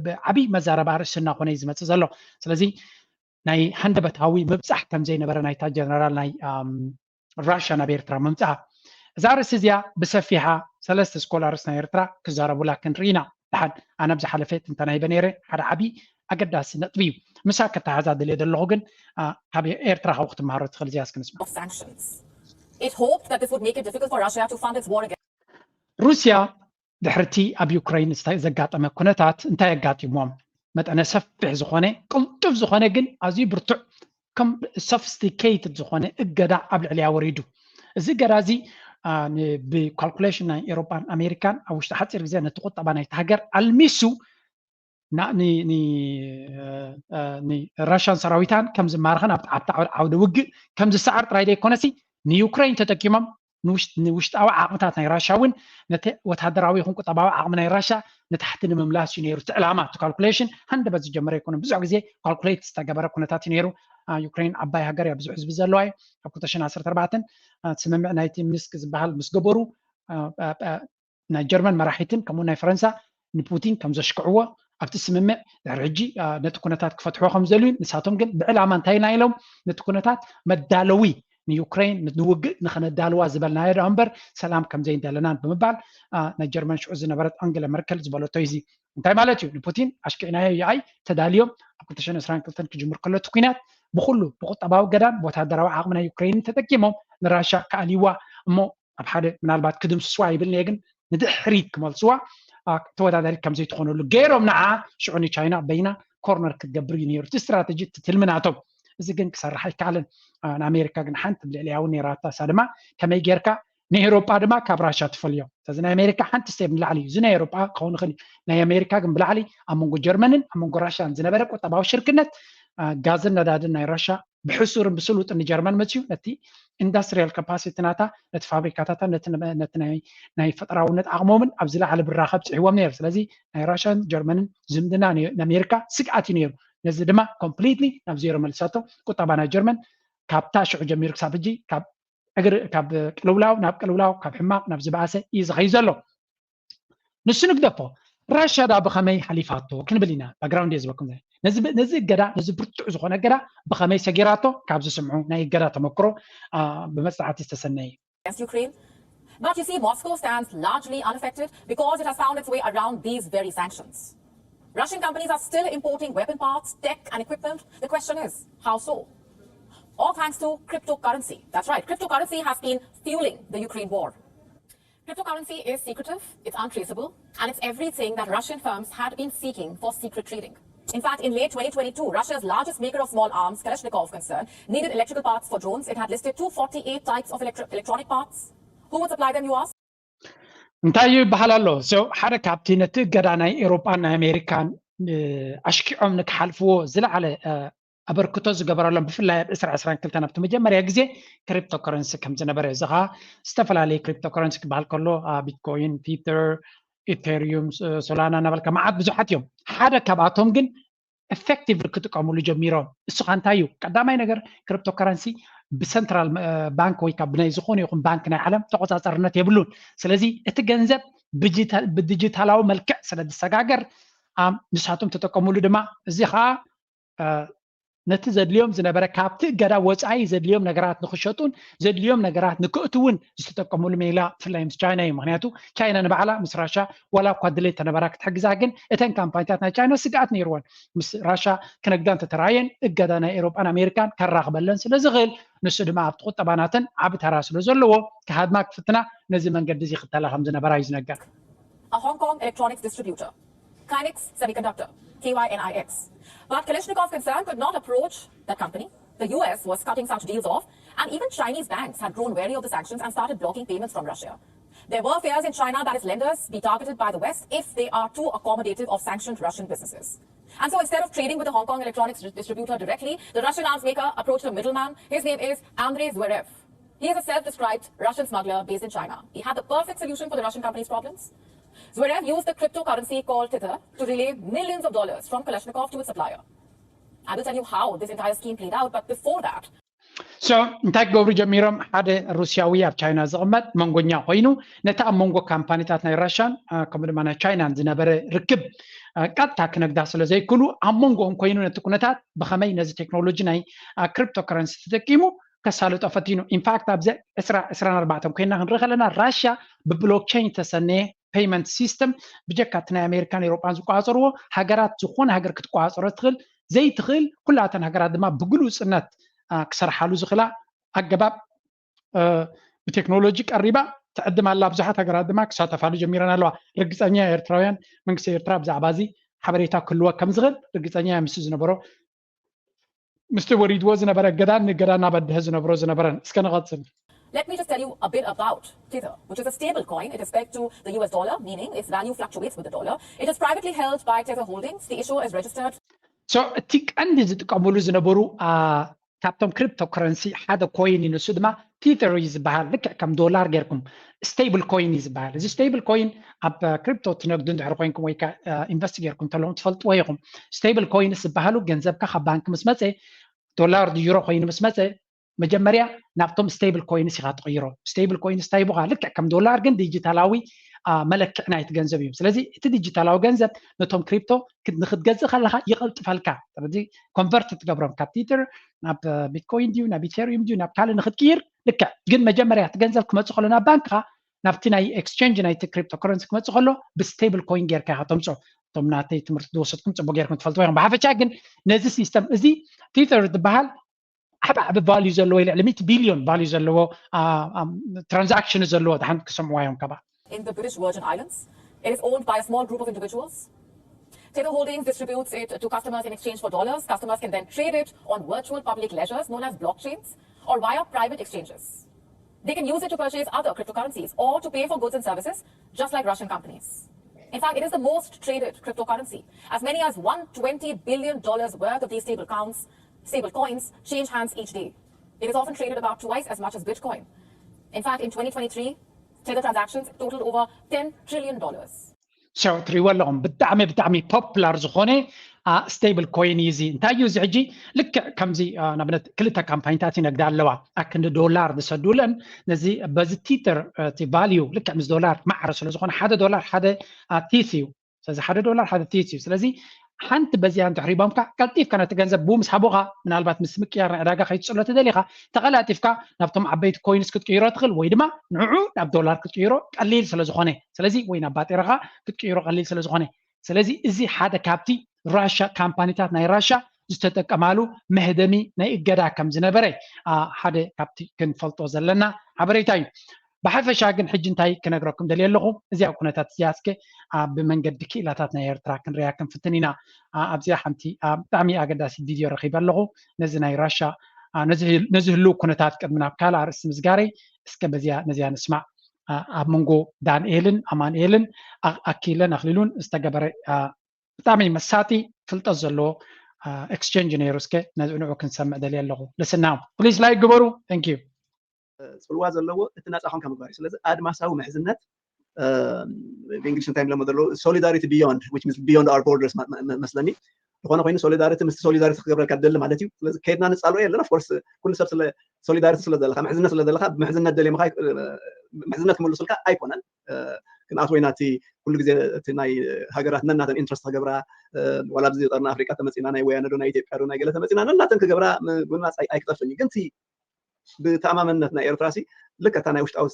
ብዓብይ መዛረባ ርእሲ እናኮነ እዩ ዝመፅእ ዘሎ። ስለዚ ናይ ሃንደበታዊ ምብፃሕ ከም ዘይነበረ ናይታ ጀነራል ናይ ራሻ ናብ ኤርትራ ምምፅኣ እዛ ርእሲ እዚኣ ብሰፊሓ ሰለስተ ስኮላርስ ናይ ኤርትራ ክዛረቡላ ክንርኢ ኢና። ድሓን ኣነ ኣብ ዝሓለፈ ትንተና ሂበ ነይረ። ሓደ ዓብዪ ኣገዳሲ ነጥቢ እዩ። ምሳ ከተሓዛ ደልየ ዘለኹ ግን ካብ ኤርትራ ካብኡ ክትመሃሮ ትኽእል እዚኣ እስኪ ንስማ። Sanctions. It hoped that this would make it difficult for Russia to fund its war against. ሩስያ ድሕርቲ ኣብ ዩክረይን ዘጋጠመ ኩነታት እንታይ ኣጋጢሞም መጠነ ሰፊሕ ዝኾነ ቅልጡፍ ዝኾነ ግን ኣዝዩ ብርቱዕ ከም ሶፊስቲኬትድ ዝኾነ እገዳ ኣብ ልዕሊያ ወሪዱ። እዚ እገዳ እዚ ብካልኩሌሽን ናይ ኤሮጳን ኣሜሪካን ኣብ ውሽጢ ሓፂር ግዜ ነቲ ቁጠባ ናይቲ ሃገር ኣልሚሱ ንራሽያን ሰራዊታን ከም ዝማርኸን ኣብቲ ዓውደ ውግእ ከም ዝሰዓር ጥራይ ዘይኮነሲ ንዩክሬን ተጠቂሞም ንውሽጣዊ ዓቕምታት ናይ ራሻ እውን ነቲ ወታደራዊ ይኹን ቁጠባዊ ዓቕሚ ናይ ራሻ ንታሕቲ ንምምላስ እዩ ነይሩ እቲ ዕላማ። እቲ ካልኩሌሽን ሃንደበት ዝጀመረ ኣይኮነን። ብዙሕ ግዜ ካልኩሌት ዝተገበረ ኩነታት እዩ ነይሩ። ዩክሬን ዓባይ ሃገር እያ፣ ብዙሕ ህዝቢ ዘለዋ እዩ። ኣብ ክልተ ሽሕን ዓሰርተ ኣርባዕተን ስምምዕ ናይቲ ሚንስክ ዝበሃል ምስ ገበሩ ናይ ጀርመን መራሒትን ከምኡ ናይ ፈረንሳ ንፑቲን ከም ዘሽክዕዎ ኣብቲ ስምምዕ ድሕሪ ሕጂ ነቲ ኩነታት ክፈትሕዎ ከም ዝደልዩ ንሳቶም ግን ብዕላማ እንታይ ኢና ኢሎም ነቲ ኩነታት መዳለዊ ንዩክሬን ንውግእ ንኸነዳልዋ ዝበልናዮ ዶ እምበር ሰላም ከም ዘይንደለናን ብምባል ናይ ጀርመን ሽዑ ዝነበረት ኣንገለ መርከል ዝበለቶ እዚ እንታይ ማለት እዩ? ንፑቲን ኣሽኪዕናዮ ይኣይ ተዳልዮም ኣብ ክልተ ሽሕን ዕስራን ክልተን ክጅምር ከሎ እቲ ኩናት ብኩሉ ብቁጠባዊ ገዳን ወታደራዊ ዓቕሚ ናይ ዩክሬንን ተጠቂሞም ንራሻ ክኣልይዋ እሞ ኣብ ሓደ ምናልባት ክድምስስዋ ይብልኒ ግን ንድሕሪት ክመልስዋ ተወዳዳሪት ከም ዘይትኾነሉ ገይሮም ንዓ ሽዑ ንቻይና በይና ኮርነር ክትገብር እዩ ነይሩ እቲ ስትራተጂ እቲ ትልሚ ናቶም። እዚ ግን ክሰርሕ ኣይከኣልን። ንኣሜሪካ ግን ሓንቲ ብልዕሊያ እውን ነይራታ እሳ ድማ ከመይ ጌርካ ንኤሮጳ ድማ ካብ ራሻ ትፈልዮ እዚ ናይ ኣሜሪካ ሓንቲ ስቴፕ ንላዕሊ እዩ። እዚ ናይ ኤሮጳ ክኸውን ይኽእል እዩ። ናይ ኣሜሪካ ግን ብላዕሊ ኣብ መንጎ ጀርመንን ኣብ መንጎ ራሻን ዝነበረ ቁጠባዊ ሽርክነት ጋዝን ነዳድን ናይ ራሻ ብሕሱርን ብስሉጥን ንጀርመን መፅዩ ነቲ ኢንዳስትሪያል ካፓሲቲ ናታ ነቲ ፋብሪካታታ ነቲ ናይ ፈጠራውነት ዓቕሞምን ኣብ ዝለዓለ ብራኸ ኣብፅሕዎም ነይሩ። ስለዚ ናይ ራሻን ጀርመንን ዝምድና ንኣሜሪካ ስግኣት እዩ ነይሩ። ነዚ ድማ ኮምፕሊትሊ ናብ ዜሮ መልሳቶ። ቁጠባ ናይ ጀርመን ካብታ ሽዑ ጀሚሩ ክሳብ ሕጂ ካብ እግሪ ካብ ቅልውላው ናብ ቅልውላው ካብ ሕማቕ ናብ ዝበኣሰ እዩ ዝኸይ ዘሎ። ንሱ ንግደፎ ራሻ ዳ ብኸመይ ሓሊፋቶ ክንብል ኢና። ባግራውንድ እየ ዝበኩም ነዚ እገዳ ነዚ ብርቱዕ ዝኾነ እገዳ ብኸመይ ሰጊራቶ ካብ ዝስምዑ ናይ እገዳ ተመክሮ ብመፅናዕቲ ዝተሰነየ። Against Ukraine. But you see, Moscow stands largely unaffected because it has found its way around these very sanctions. Russian companies are still importing weapon parts, tech, and equipment. The question is, how so? All thanks to cryptocurrency. That's right, cryptocurrency has been fueling the Ukraine war. Cryptocurrency is secretive, it's untraceable, and it's everything that Russian firms had been seeking for secret trading. In fact, in late twenty twenty-two, Russia's largest maker of small arms, Kalashnikov concern, needed electrical parts for drones. It had listed two forty-eight types of electro- electronic parts. Who would supply them, you ask? እንታይ እዩ ይበሃል ኣሎ? So ሓደ ካብቲ ነቲ እገዳ ናይ ኤሮጳን ናይ ኣሜሪካን ኣሽኪዖም ንክሓልፍዎ ዝለዓለ ኣበርክቶ ዝገበረሎም ብፍላይ ኣብ ዕስራ ዕስራን ክልተን ኣብቲ መጀመርያ ግዜ ክሪፕቶ ከረንሲ ከም ዝነበረ እዚ ከዓ ዝተፈላለዩ ክሪፕቶ ከረንሲ ክበሃል ከሎ ቢትኮይን፣ ቲተር፣ ኢቴሪዩም፣ ሶላና እናበልካ መዓት ብዙሓት እዮም። ሓደ ካብኣቶም ግን ኤፌክቲቭሊ ክጥቀምሉ ጀሚሮም። እሱ ከዓ እንታይ እዩ? ቀዳማይ ነገር ክሪፕቶ ከረንሲ ብሰንትራል ባንክ ወይ ካብ ናይ ዝኾነ ይኹን ባንክ ናይ ዓለም ተቆፃፀርነት የብሉን። ስለዚ እቲ ገንዘብ ብዲጂታላዊ መልክዕ ስለ ዝሰጋገር ንሳቶም ተጠቀምሉ ድማ እዚ ከዓ ነቲ ዘድልዮም ዝነበረ ካብቲ እገዳ ወፃኢ ዘድልዮም ነገራት ንክሸጡን ዘድልዮም ነገራት ንክእትውን ዝተጠቀምሉ ሜላ ብፍላይ ምስ ቻይና እዩ። ምክንያቱ ቻይና ንባዕላ ምስ ራሻ ዋላ እኳ ድሌት ተነበራ ክትሕግዛ ግን እተን ካምፓኒታት ናይ ቻይና ስግኣት ነይርወን ምስ ራሻ ክነግዳ እንተተራየን እገዳ ናይ ኤሮጳን ኣሜሪካን ከራኽበለን ስለ ዝኽእል ንሱ ድማ ኣብቲ ቁጠባ ናተን ዓቢ ተራ ስለ ዘለዎ ክሃድማ ክፍትና ነዚ መንገዲ እዚ ይኽተላ ከም ዝነበራ እዩ ዝነገር። A Hong Kong electronics distributor, Kynix Semiconductor, K Y N I X. But Kalashnikov's concern could not approach that company. The U S was cutting such deals off, and even Chinese banks had grown wary of the sanctions and started blocking payments from Russia. There were fears in China that its lenders be targeted by the West if they are too accommodative of sanctioned Russian businesses. And so instead of trading with the Hong Kong electronics distributor directly, the Russian arms maker approached a middleman. His name is Andrei Zverev. He is a self-described Russian smuggler based in China. He had the perfect solution for the Russian company's problems. Zverev used the cryptocurrency called Tether to relay millions of dollars from Kalashnikov to its supplier. I will tell you how this entire scheme played out, but before that, So እንታይ ክገብሩ ጀሚሮም? ሓደ ሩስያዊ ኣብ ቻይና ዝቕመጥ መንጎኛ ኮይኑ ነቲ ኣብ መንጎ ካምፓኒታት ናይ ራሻን ከምኡ ድማ ናይ ቻይናን ዝነበረ ርክብ ቀጥታ ክነግዳ ስለ ዘይክእሉ ኣብ መንጎኦም ኮይኑ ነቲ ኩነታት ብኸመይ ነዚ ቴክኖሎጂ ናይ ክሪፕቶ ከረንሲ ተጠቂሙ ከሳልጦ ፈቲኑ። ኢንፋክት ኣብዚ ዕስራ ዕስራን ኣርባዕተን ኮይና ክንርኢ ከለና ራሽያ ብብሎክቸይን ዝተሰነየ ፔይመንት ሲስተም ብጀካ እቲ ናይ ኣሜሪካን ኤሮጳን ዝቆፃፀርዎ ሃገራት ዝኾነ ሃገር ክትቆፃፀሮ ትኽእል ዘይትኽእል ኩላተን ሃገራት ድማ ብግሉፅነት ክሰርሓሉ ዝኽእላ ኣገባብ ብቴክኖሎጂ ቀሪባ ትዕድም ኣላ። ብዙሓት ሃገራት ድማ ክሳተፋሉ ጀሚረን ኣለዋ። ርግፀኛ ኤርትራውያን መንግስቲ ኤርትራ ብዛዕባ እዚ ሓበሬታ ክህልዎ ከም ዝኽእል ርግፀኛ ምስ ዝነበሮ ምስቲ ወሪድዎ ዝነበረ እገዳን ንእገዳ እናበድሀ ዝነብሮ ዝነበረን። እስከ ንቐፅል። Let me just tell you a bit about Tether, which is a stable coin. It is pegged to the U S dollar, meaning its value fluctuates with the dollar. It is privately held by Tether Holdings. The issuer is registered. So እቲ ቀንዲ ዝጥቀሙሉ ዝነበሩ ካብቶም ክሪፕቶ ከረንሲ ሓደ ኮይን እዩ። ንሱ ድማ ቲተር እዩ ዝበሃል። ልክዕ ከም ዶላር ጌርኩም ስቴብል ኮይን እዩ ዝበሃል። እዚ ስቴብል ኮይን ኣብ ክሪፕቶ ትነግዱ እንድሕር ኮይንኩም ወይ ኢንቨስት ጌርኩም ተለዎም ትፈልጥዎ ኢኹም። ስቴብል ኮይንስ ዝበሃሉ ገንዘብካ ካብ ባንክ ምስ መፀ፣ ዶላር ዩሮ ኮይኑ ምስ መፀ፣ መጀመርያ ናብቶም ስቴብል ኮይንስ ኢኻ ትቕይሮ። ስቴብል ኮይንስ እንታይ ይብኻ? ልክዕ ከም ዶላር ግን ዲጂታላዊ መለክዕ ናይቲ ገንዘብ እዩ። ስለዚ እቲ ዲጂታላዊ ገንዘብ ነቶም ክሪፕቶ ንክትገዝእ ከለካ ይቐልጥፈልካ። ስለዚ ኮንቨርት ትገብሮም ካብ ቲተር ናብ ቢትኮይን ድዩ ናብ ኢቴሪዩም ድዩ ናብ ካልእ ንክትቅይር ልክዕ። ግን መጀመርያ እቲ ገንዘብ ክመፅእ ከሎ ናብ ባንክካ ናብቲ ናይ ኤክስቸንጅ ናይቲ ክሪፕቶ ከረንሲ ክመፅእ ከሎ ብስቴብል ኮይን ጌርካ ኢካ ተምፅኦ። እቶም ናተይ ትምህርቲ ዝወሰድኩም ፅቡቅ ጌርኩም ትፈልጥዎ ኢኹም። ብሓፈሻ ግን ነዚ ሲስተም እዚ ቲተር ዝበሃል ዓብ ዓብ ቫልዩ ዘለዎ ልዕሊ ሚእቲ ቢልዮን ቫልዩ ዘለዎ ትራንዛክሽን ዘለዎ ድሓን ክሰምዕዋ እዮም ከባ in the British Virgin Islands. It is owned by a small group of individuals. Tether Holdings distributes it to customers in exchange for dollars. Customers can then trade it on virtual public ledgers known as blockchains or via private exchanges. They can use it to purchase other cryptocurrencies or to pay for goods and services, just like Russian companies. In fact, it is the most traded cryptocurrency. As many as one twenty billion dollars worth of these stable coins, stable coins change hands each day. It is often traded about twice as much as Bitcoin. In fact, in twenty twenty-three, Tether transactions totaled over ten trillion dollars. So ትሪእዎ ኣለኹም ብጣዕሚ ብጣዕሚ ፖፑላር ዝኾነ ስቴብል ኮይን እዩ። እዚ እንታይ እዩ እዚ ሕጂ? ልክዕ ከምዚ ንኣብነት ክልተ ካምፓኒታት ይነግዳ ኣለዋ። ኣክንዲ ዶላር ዝሰዱለን ነዚ በዚ ቲተር እቲ ቫልዩ ልክዕ ምስ ዶላር ማዕረ ስለ ዝኾነ ሓደ ዶላር ሓደ ቲት እዩ። ስለዚ ሓደ ዶላር ሓደ ቲት እዩ። ስለዚ ሓንቲ በዚኣ እንተሕሪቦምካ ቀልጢፍካ ነቲ ገንዘብ ብኡ ምስ ሃቦኻ ምናልባት ምስ ምቅያር ናይ ዕዳጋ ከይትፅሎ ተደሊኻ ተቐላጢፍካ ናብቶም ዓበይቲ ኮይንስ ክትቅይሮ ትኽእል ወይ ድማ ንዕዑ ናብ ዶላር ክትቅይሮ ቀሊል ስለ ዝኾነ ስለዚ ወይ ናብ ባጤራኻ ክትቅይሮ ቀሊል ስለ ዝኾነ ስለዚ እዚ ሓደ ካብቲ ራሻ ካምፓኒታት ናይ ራሻ ዝተጠቀማሉ መህደሚ ናይ እገዳ ከም ዝነበረ ሓደ ካብቲ ክንፈልጦ ዘለና ሓበሬታ እዩ። ብሓፈሻ ግን ሕጂ እንታይ ክነግረኩም ደልየ ኣለኹ እዚኣ ኩነታት እዚኣ እስከ ብመንገዲ ክኢላታት ናይ ኤርትራ ክንሪያ ክንፍትን ኢና። ኣብዚኣ ሓንቲ ብጣዕሚ ኣገዳሲት ቪድዮ ረኺበ ኣለኹ። ነዚ ናይ ራሻ ነዚ ህልው ኩነታት ቅድሚ ናብ ካልእ ኣርእስቲ ምስጋረይ እስከ በዚኣ ነዚኣ ንስማዕ። ኣብ መንጎ ዳንኤልን ኣማንኤልን ኣኪለን ኣክሊሉን ዝተገበረ ብጣዕሚ መሳጢ ፍልጠት ዘለዎ ኤክስቸንጅ ነይሩ። እስከ ነዚ ንዑ ክንሰምዕ ደልየ ኣለኹ። ልስና ፕሊስ ላይክ ግበሩ። Thank you። ፅልዋ ዘለዎ እቲ ናፃ ኮንካ ምግባር እዩ። ስለዚ ኣድማሳዊ ምሕዝነት ብእንግሊሽ እንታይ ኢሎም ዘለዉ solidarity beyond which means beyond our borders መስለኒ። ዝኾነ ኮይኑ ሶሊዳሪቲ ምስ ሶሊዳሪቲ ክገብረልካ ደሊ ማለት እዩ። ስለዚ ከይድና ንፃልኦ የለን። ኦፍኮርስ ኩሉ ሰብ ስለ ሶሊዳሪቲ ስለ ዘለካ ምሕዝነት ስለ ዘለካ ብምሕዝነት ደልየ ምሕዝነት ክመልሱልካ ኣይኮነን። ክንኣትወ ኢና እቲ ኩሉ ግዜ እቲ ናይ ሃገራት ነናተን ኢንትረስት ክገብራ ዋላ ኣብዚ ቀርኒ ኣፍሪቃ ተመፂና ናይ ወያነ ዶ ናይ ኢትዮጵያ ዶ ናይ ገለ ተመፂና ነናተን ክገብራ ምግብና ኣይክጠፍን እዩ። ግን እቲ ብተኣማመንነት ናይ ኤርትራ ሲ ልክዕ እታ ናይ ውሽጣዊ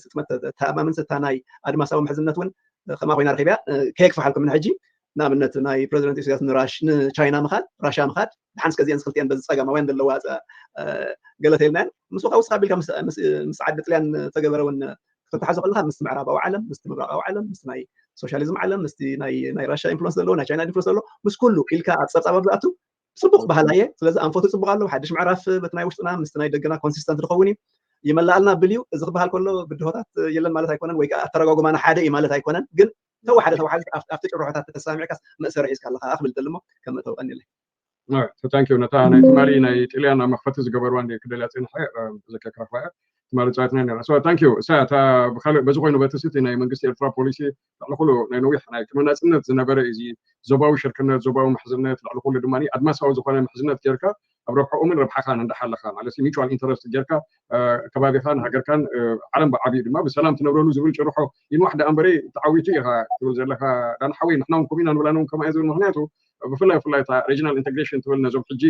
ስጥመት ተኣማመን እታ ናይ ኣድማሳዊ ምሕዝነት እውን ከምኣ ኮይና ረኺብያ። ከየክፍሓልኩም ንሕጂ ንኣብነት ናይ ፕረዚደንት ኢሳያስ ንራሽ ንቻይና ምኻድ ራሽያ ምኻድ ድሓን እስከዚአን ክልቲአን በዚ ጸጋማውያን ዘለዋ ገለ ተይልናየን ምስ ውካ ውስኻ ኣቢልካ ምስ ዓዲ ጥልያን ተገበረ እውን ክትተሓዞ ከለካ ምስቲ ምዕራባዊ ዓለም ምስቲ ምብራቃዊ ዓለም ምስቲ ናይ ሶሻሊዝም ዓለም ምስቲ ናይ ራሽያ ኢንፍሉንስ ዘለዎ ናይ ቻይና ኢንፍሉንስ ዘለዎ ምስ ኩሉ ኢልካ ኣብ ጸብጻብ ኣብ ዝኣቱ ጽቡቕ ባህላ እየ። ስለዚ ኣንፈቱ ጽቡቕ ኣለዉ። ሓድሽ ምዕራፍ በቲ ናይ ውሽጥና ምስቲ ናይ ደገና ኮንሲስተንት ዝኸውን እዩ። ይመላኣልና ብል እዩ። እዚ ክበሃል ከሎ ብድሆታት የለን ማለት ኣይኮነን፣ ወይ ከዓ ኣተረጓጉማና ሓደ እዩ ማለት ኣይኮነን። ግን ተወሓደ ተወሓደ ኣብቲ ጭርሖታት ተሰማሚዕካስ መእሰሪ ሒዝካ ኣለካ ክብል ደሊ እሞ ከም መእተዊ ቀኒለይ። ታንኪዩ ነታ ናይ ትማሊ ናይ ጥልያን ኣብ መኽፈቲ ዝገበርዋ እንደ ክደልያ ፅንሐ ተዘከር ክረኽባ እያ። ትማሊ ፃትና ነራ so thank you እሳ እታ ብካልእ በዚ ኮይኑ በቲ ስቲ ናይ መንግስቲ ኤርትራ ፖሊሲ ልዕሊ ኩሉ ናይ ነዊሕ ናይ ቅድሚ ናፅነት ዝነበረ እዚ ዞባዊ ሽርክነት ዞባዊ ምሕዝነት ልዕሊ ኩሉ ድማ ኣድማሳዊ ዝኾነ ምሕዝነት ጌርካ ኣብ ረብሐኦምን ረብሓኻን እንዳሓለኻ ማለት mutual interest ጌርካ ከባቢኻን ሃገርካን ዓለም ብዓብዩ ድማ ብሰላም ትነብረሉ ዝብል ጭርሖ ይንዋሕ ደኣ እምበረ ተዓዊቱ ኢኻ ትብል ዘለኻ ዳን ሓወይ ንሕና እውን ከምኡ ኢና ንብላ እውን ከምኣ ዝብል ምክንያቱ ብፍላይ ብፍላይ እታ regional integration ትብል ነዞም ሕጂ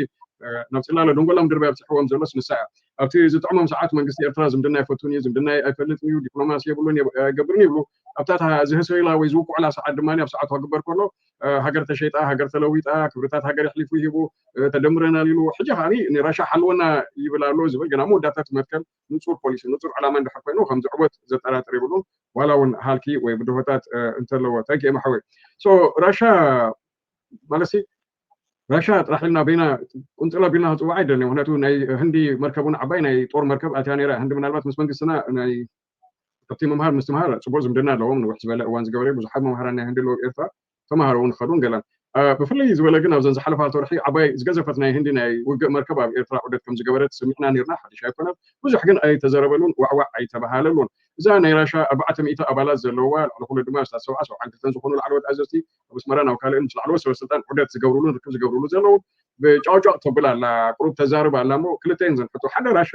ናብ ፅላለ ደንጎላ ምድርባይ ኣብፅሕዎም ዘሎስ ንሳ እያ ኣብቲ ዝጥዕሞም ሰዓት መንግስቲ ኤርትራ ዝምድና ኣይፈቱን እዩ ዝምድና ኣይፈልጥን እዩ ዲፕሎማሲ የብሉን ኣይገብርን ይብሉ ኣብታ ዝህሰዩላ ወይ ዝውቅዑላ ሰዓት ድማ ኣብ ሰዓቱ ክግበር ከሎ ሃገር ተሸይጣ ሃገር ተለዊጣ ክብርታት ሃገር ኣሕሊፉ ሂቡ ተደምረናል ኢሉ ሕጂ ከዓ ንራሻ ሓልወና ይብል ኣሎ ዝብል ገና መወዳእታ ትመትከል ንፁር ፖሊሲ ንፁር ዕላማ እንድሕር ኮይኑ ከም ዝዕወት ዘጠራጥር የብሉን ዋላ እውን ሃልኪ ወይ ብድሆታት እንተለዎ ታንኪ ማሕወይ ራሻ ማለት ራሻ ጥራሕ ኢልና በይና ቁንፅል ኣቢልና ክፅዋዕ ኣይደልን። ምክንያቱ ናይ ህንዲ መርከብ እውን ዓባይ ናይ ጦር መርከብ ኣትያ ነይራ። ህንዲ ምናልባት ምስ መንግስትና ናይ ኣብቲ ምምሃር ምስትምሃር ፅቡቅ ዝምድና ኣለዎም። ንውሕ ዝበለ እዋን ዝገበረ ብዙሓት መምሃራን ናይ ህንዲ ኣለዉ ኤርትራ ተምሃሮ እውን ከዱን ገለን። ብፍልይ ዝበለ ግን ኣብዘን ዝሓለፋ ወርሒ ዓባይ ዝገዘፈት ናይ ህንዲ ናይ ውግእ መርከብ ኣብ ኤርትራ ዑደት ከም ዝገበረት ሰሚዕና ነርና። ሓድሽ ኣይኮነን። ብዙሕ ግን ኣይተዘረበሉን ዋዕዋዕ ኣይተባሃለሉን። እዛ ናይ ራሻ ኣርባዕተ ሚእቲ ኣባላት ዘለዋ ልዕሊ ኩሉ ድማ ስታት ሰብዓ ሰብዓን ክልተን ዝኾኑ ላዕለዎት ኣዘዝቲ ኣብ ኣስመራን ኣብ ካልእን ምስ ላዕለዎት ሰበስልጣን ዑደት ዝገብሩሉን ርክብ ዝገብሩሉ ዘለዉ ብጫውጫው ተብል ኣላ። ቁሩብ ተዛርብ ኣላ እሞ ክልተ እየን ዘንሕቶ። ሓደ ራሻ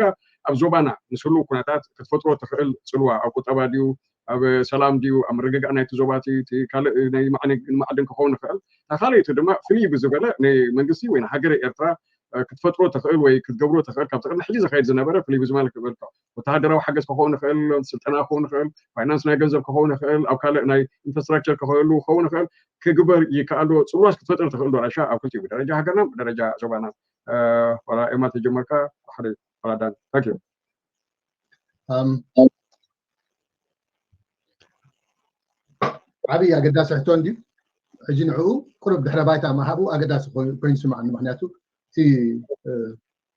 ኣብ ዞባና ምስ ህልው ኩነታት ክትፈጥሮ ትኽእል ፅልዋ ኣብ ቁጠባ ድዩ ኣብ ሰላም ድዩ ኣብ ምርግጋእ ናይቲ ዞባ እቲ ካልእ ናይ ማዕድን ክኸውን ይኽእል። እታ ካልኣይቲ ድማ ፍልይ ብዝበለ ንመንግስቲ ወይ ንሃገረ ኤርትራ ክትፈጥሮ ትኽእል ወይ ክትገብሮ ትኽእል ካብቲ ቅድሚ ሕጂ ዝኸይድ ዝነበረ ፍልይ ብዝበለ ክበልካ ወተሃደራዊ ሓገዝ ክኸውን ይኽእል፣ ስልጠና ክኸውን ይኽእል፣ ፋይናንስ ናይ ገንዘብ ክኸውን ይኽእል፣ ኣብ ካልእ ናይ ኢንፍራስትራክቸር ክኸሉ ክኸውን ይኽእል። ክግበር ይከኣል ዶ? ፅልዋስ ክትፈጥር ትኽእል ዶ? ራሻ ኣብ ክልቲኡ ብደረጃ ሃገርና ብደረጃ ዞባና። ፈራ ኤማ ተጀመርካ ሓደ ፈራ ዳን ታንክ ዩ። ዓብዪ ኣገዳሲ ሕቶ እንድዩ። ሕጂ ንዕኡ ቁሩብ ድሕረ ባይታ ምሃቡ ኣገዳሲ ኮይኑ ይስምዓኒ። ምክንያቱ እቲ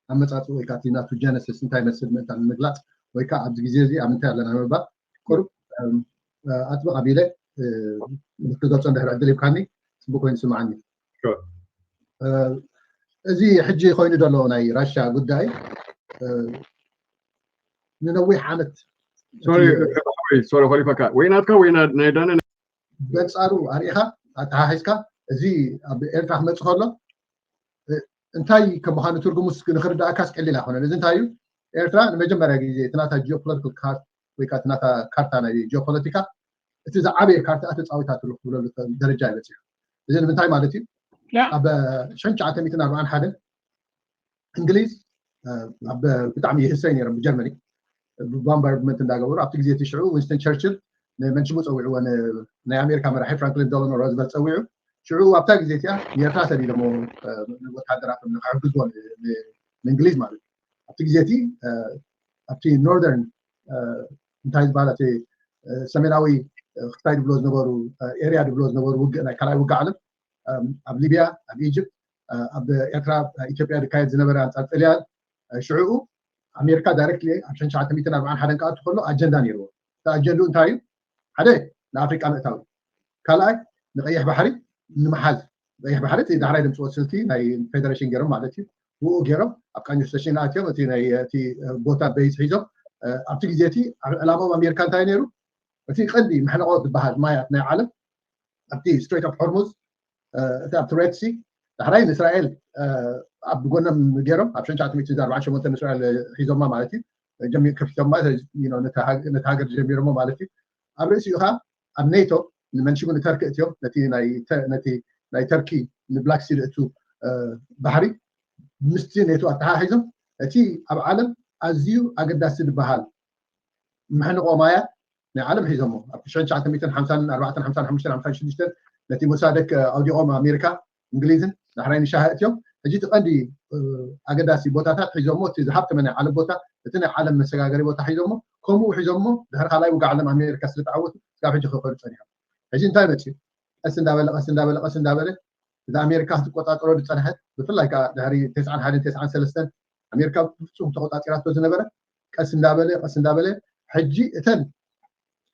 ኣመፃፅኡ ወይ ከዓ እቲ ናቱ ጀነሲስ እንታይ መስል ምእንታ ንምግላፅ ወይ ከዓ ኣብዚ ግዜ እዚ ኣብ ምንታይ ኣለና ንምባል ቁሩብ ኣጥብቕ ኣቢለ ክትገልፆ እንድሕር ዕድል ሂብካኒ ፅቡቅ ኮይኑ ይስምዓኒ። እዚ ሕጂ ኮይኑ ዘሎ ናይ ራሻ ጉዳይ ንነዊሕ ዓመት ሶሪ ኸሊፈካ ወይ ናትካ ወይ ናይ ዳነ በንፃሩ ኣርኢኻ ኣተሓሒዝካ እዚ ኣብ ኤርትራ ክመፅእ ከሎ እንታይ ከምዃኑ ትርጉሙስ ንክርዳእካስ ቀሊል ኣይኮነን። እዚ እንታይ እዩ? ኤርትራ ንመጀመርያ ግዜ እቲ ናታ ጂኦፖለቲካል ካርት ወይ ከዓ እቲ ናታ ካርታ ናይ ጂኦፖለቲካ እቲ ዝዓበየ ካርታ ተፃዊታትሉ ክብለሉ ደረጃ ይበፅሑ። እዚ ንምንታይ ማለት እዩ? ኣብ ሽሕን ትሽዓተ ሚእትን ኣርባዓን ሓደን እንግሊዝ ኣብ ብጣዕሚ ይህሰይ ነይሮም ብጀርመኒ ብባምባርድመንት እንዳገበሩ ኣብቲ ግዜ እቲ ሽዑ ዊንስተን ቸርችል ንመንሽሙ ፀዊዕዎ ናይ ኣሜሪካ መራሒ ፍራንክሊን ደሎኖ ሮዝቨልት ፀዊዑ ሽዑ ኣብታ ግዜ እቲኣ ንኤርትራ ሰዲዶሞ ወታደራቶም ንክሕግዝዎ ንእንግሊዝ ማለት እዩ ኣብቲ ግዜ እቲ ኣብቲ ኖርደርን እንታይ ዝበሃል እቲ ሰሜናዊ ክታይ ድብሎ ዝነበሩ ኤርያ ድብሎ ዝነበሩ ውግእ ናይ ካልኣይ ውግእ ዓለም ኣብ ሊብያ ኣብ ኢጅፕት ኣብ ኤርትራ ኢትዮጵያ ዝካየድ ዝነበረ ኣንፃር ጥልያን ሽዕኡ ኣሜሪካ ዳይሬክትሊ ኣብ ሽሕን ትሽዓተ ሚእትን ኣርባዓን ሓደን ክኣቱ ከሎ ኣጀንዳ ነይርዎ እቲ ኣጀንድኡ እንታይ እዩ ሓደ ንኣፍሪቃ ምእታው ካልኣይ ንቀይሕ ባሕሪ ንምሓዝ ቀይሕ ባሕሪ እቲ ዳሕራይ ድምፅዎ ስልቲ ናይ ፌደሬሽን ገይሮም ማለት እዩ ብኡ ገይሮም ኣብ ቃኝ ስቴሽን ኣትዮም እቲ ናይ እቲ ቦታ በይዝ ሒዞም ኣብቲ ግዜ እቲ ዕላማኦም ኣሜሪካ እንታይ ነይሩ እቲ ቀንዲ መሕለቆ ዝበሃል ማያት ናይ ዓለም ኣብቲ ስትሬት ኦፍ ሆርሙዝ እቲ ኣብቲ ሬድ ሲ ዳሕራይ ንእስራኤል ኣብ ጎኖም ገይሮም ኣብ ሽሕን ትሽዓተ ሚእትን ኣርባዓን ሸሞንተን ንእስራኤል ሒዞማ ማለት እዩ ከፊቶማ ነቲ ሃገር ጀሚሮሞ ማለት እዩ ኣብ ርእሲኡ ከዓ ኣብ ኔቶ ንመንሽሙ ንተርኪ እትዮም ነቲ ናይ ተርኪ ንብላክ ሲ ዝእቱ ባሕሪ ምስቲ ኔቶ ኣተሓሒዞም እቲ ኣብ ዓለም ኣዝዩ ኣገዳሲ ዝበሃል መሕንቆ ማያ ናይ ዓለም ሒዞሞ ኣብ ትሽዓተ ሚእትን ሓምሳን ኣርባዕተን ሓምሳን ሓሙሽተን ሓምሳን ሽዱሽተን ነቲ ሞሳደክ ኣውዲቖም ኣሜሪካ እንግሊዝን ዳሕራይ ንሻሂ እትዮም ሕጂ እቲ ቀንዲ ኣገዳሲ ቦታታት ሒዞሞ እቲ ዝሃብተመ ናይ ዓለም ቦታ እቲ ናይ ዓለም መሰጋገሪ ቦታ ሒዞሞ ከምኡ ሒዞሞ ድሕሪ ካልኣይ ውግእ ዓለም ኣሜሪካ ስለተዓወቱ ስጋብ ሕጂ ክኸዱ ፀኒሖም ሕጂ እንታይ መፅዩ ቀስ እንዳበለ ቀስ እንዳበለ ቀስ እንዳበለ እዚ ኣሜሪካ ክትቆፃፀሮ ዝፀንሐት ብፍላይ ከዓ ድሕሪ ተስዓን ሓደን ተስዓን ሰለስተን ኣሜሪካ ብፍፁም ተቆፃፂራቶ ዝነበረ ቀስ እንዳበለ ቀስ እንዳበለ ሕጂ እተን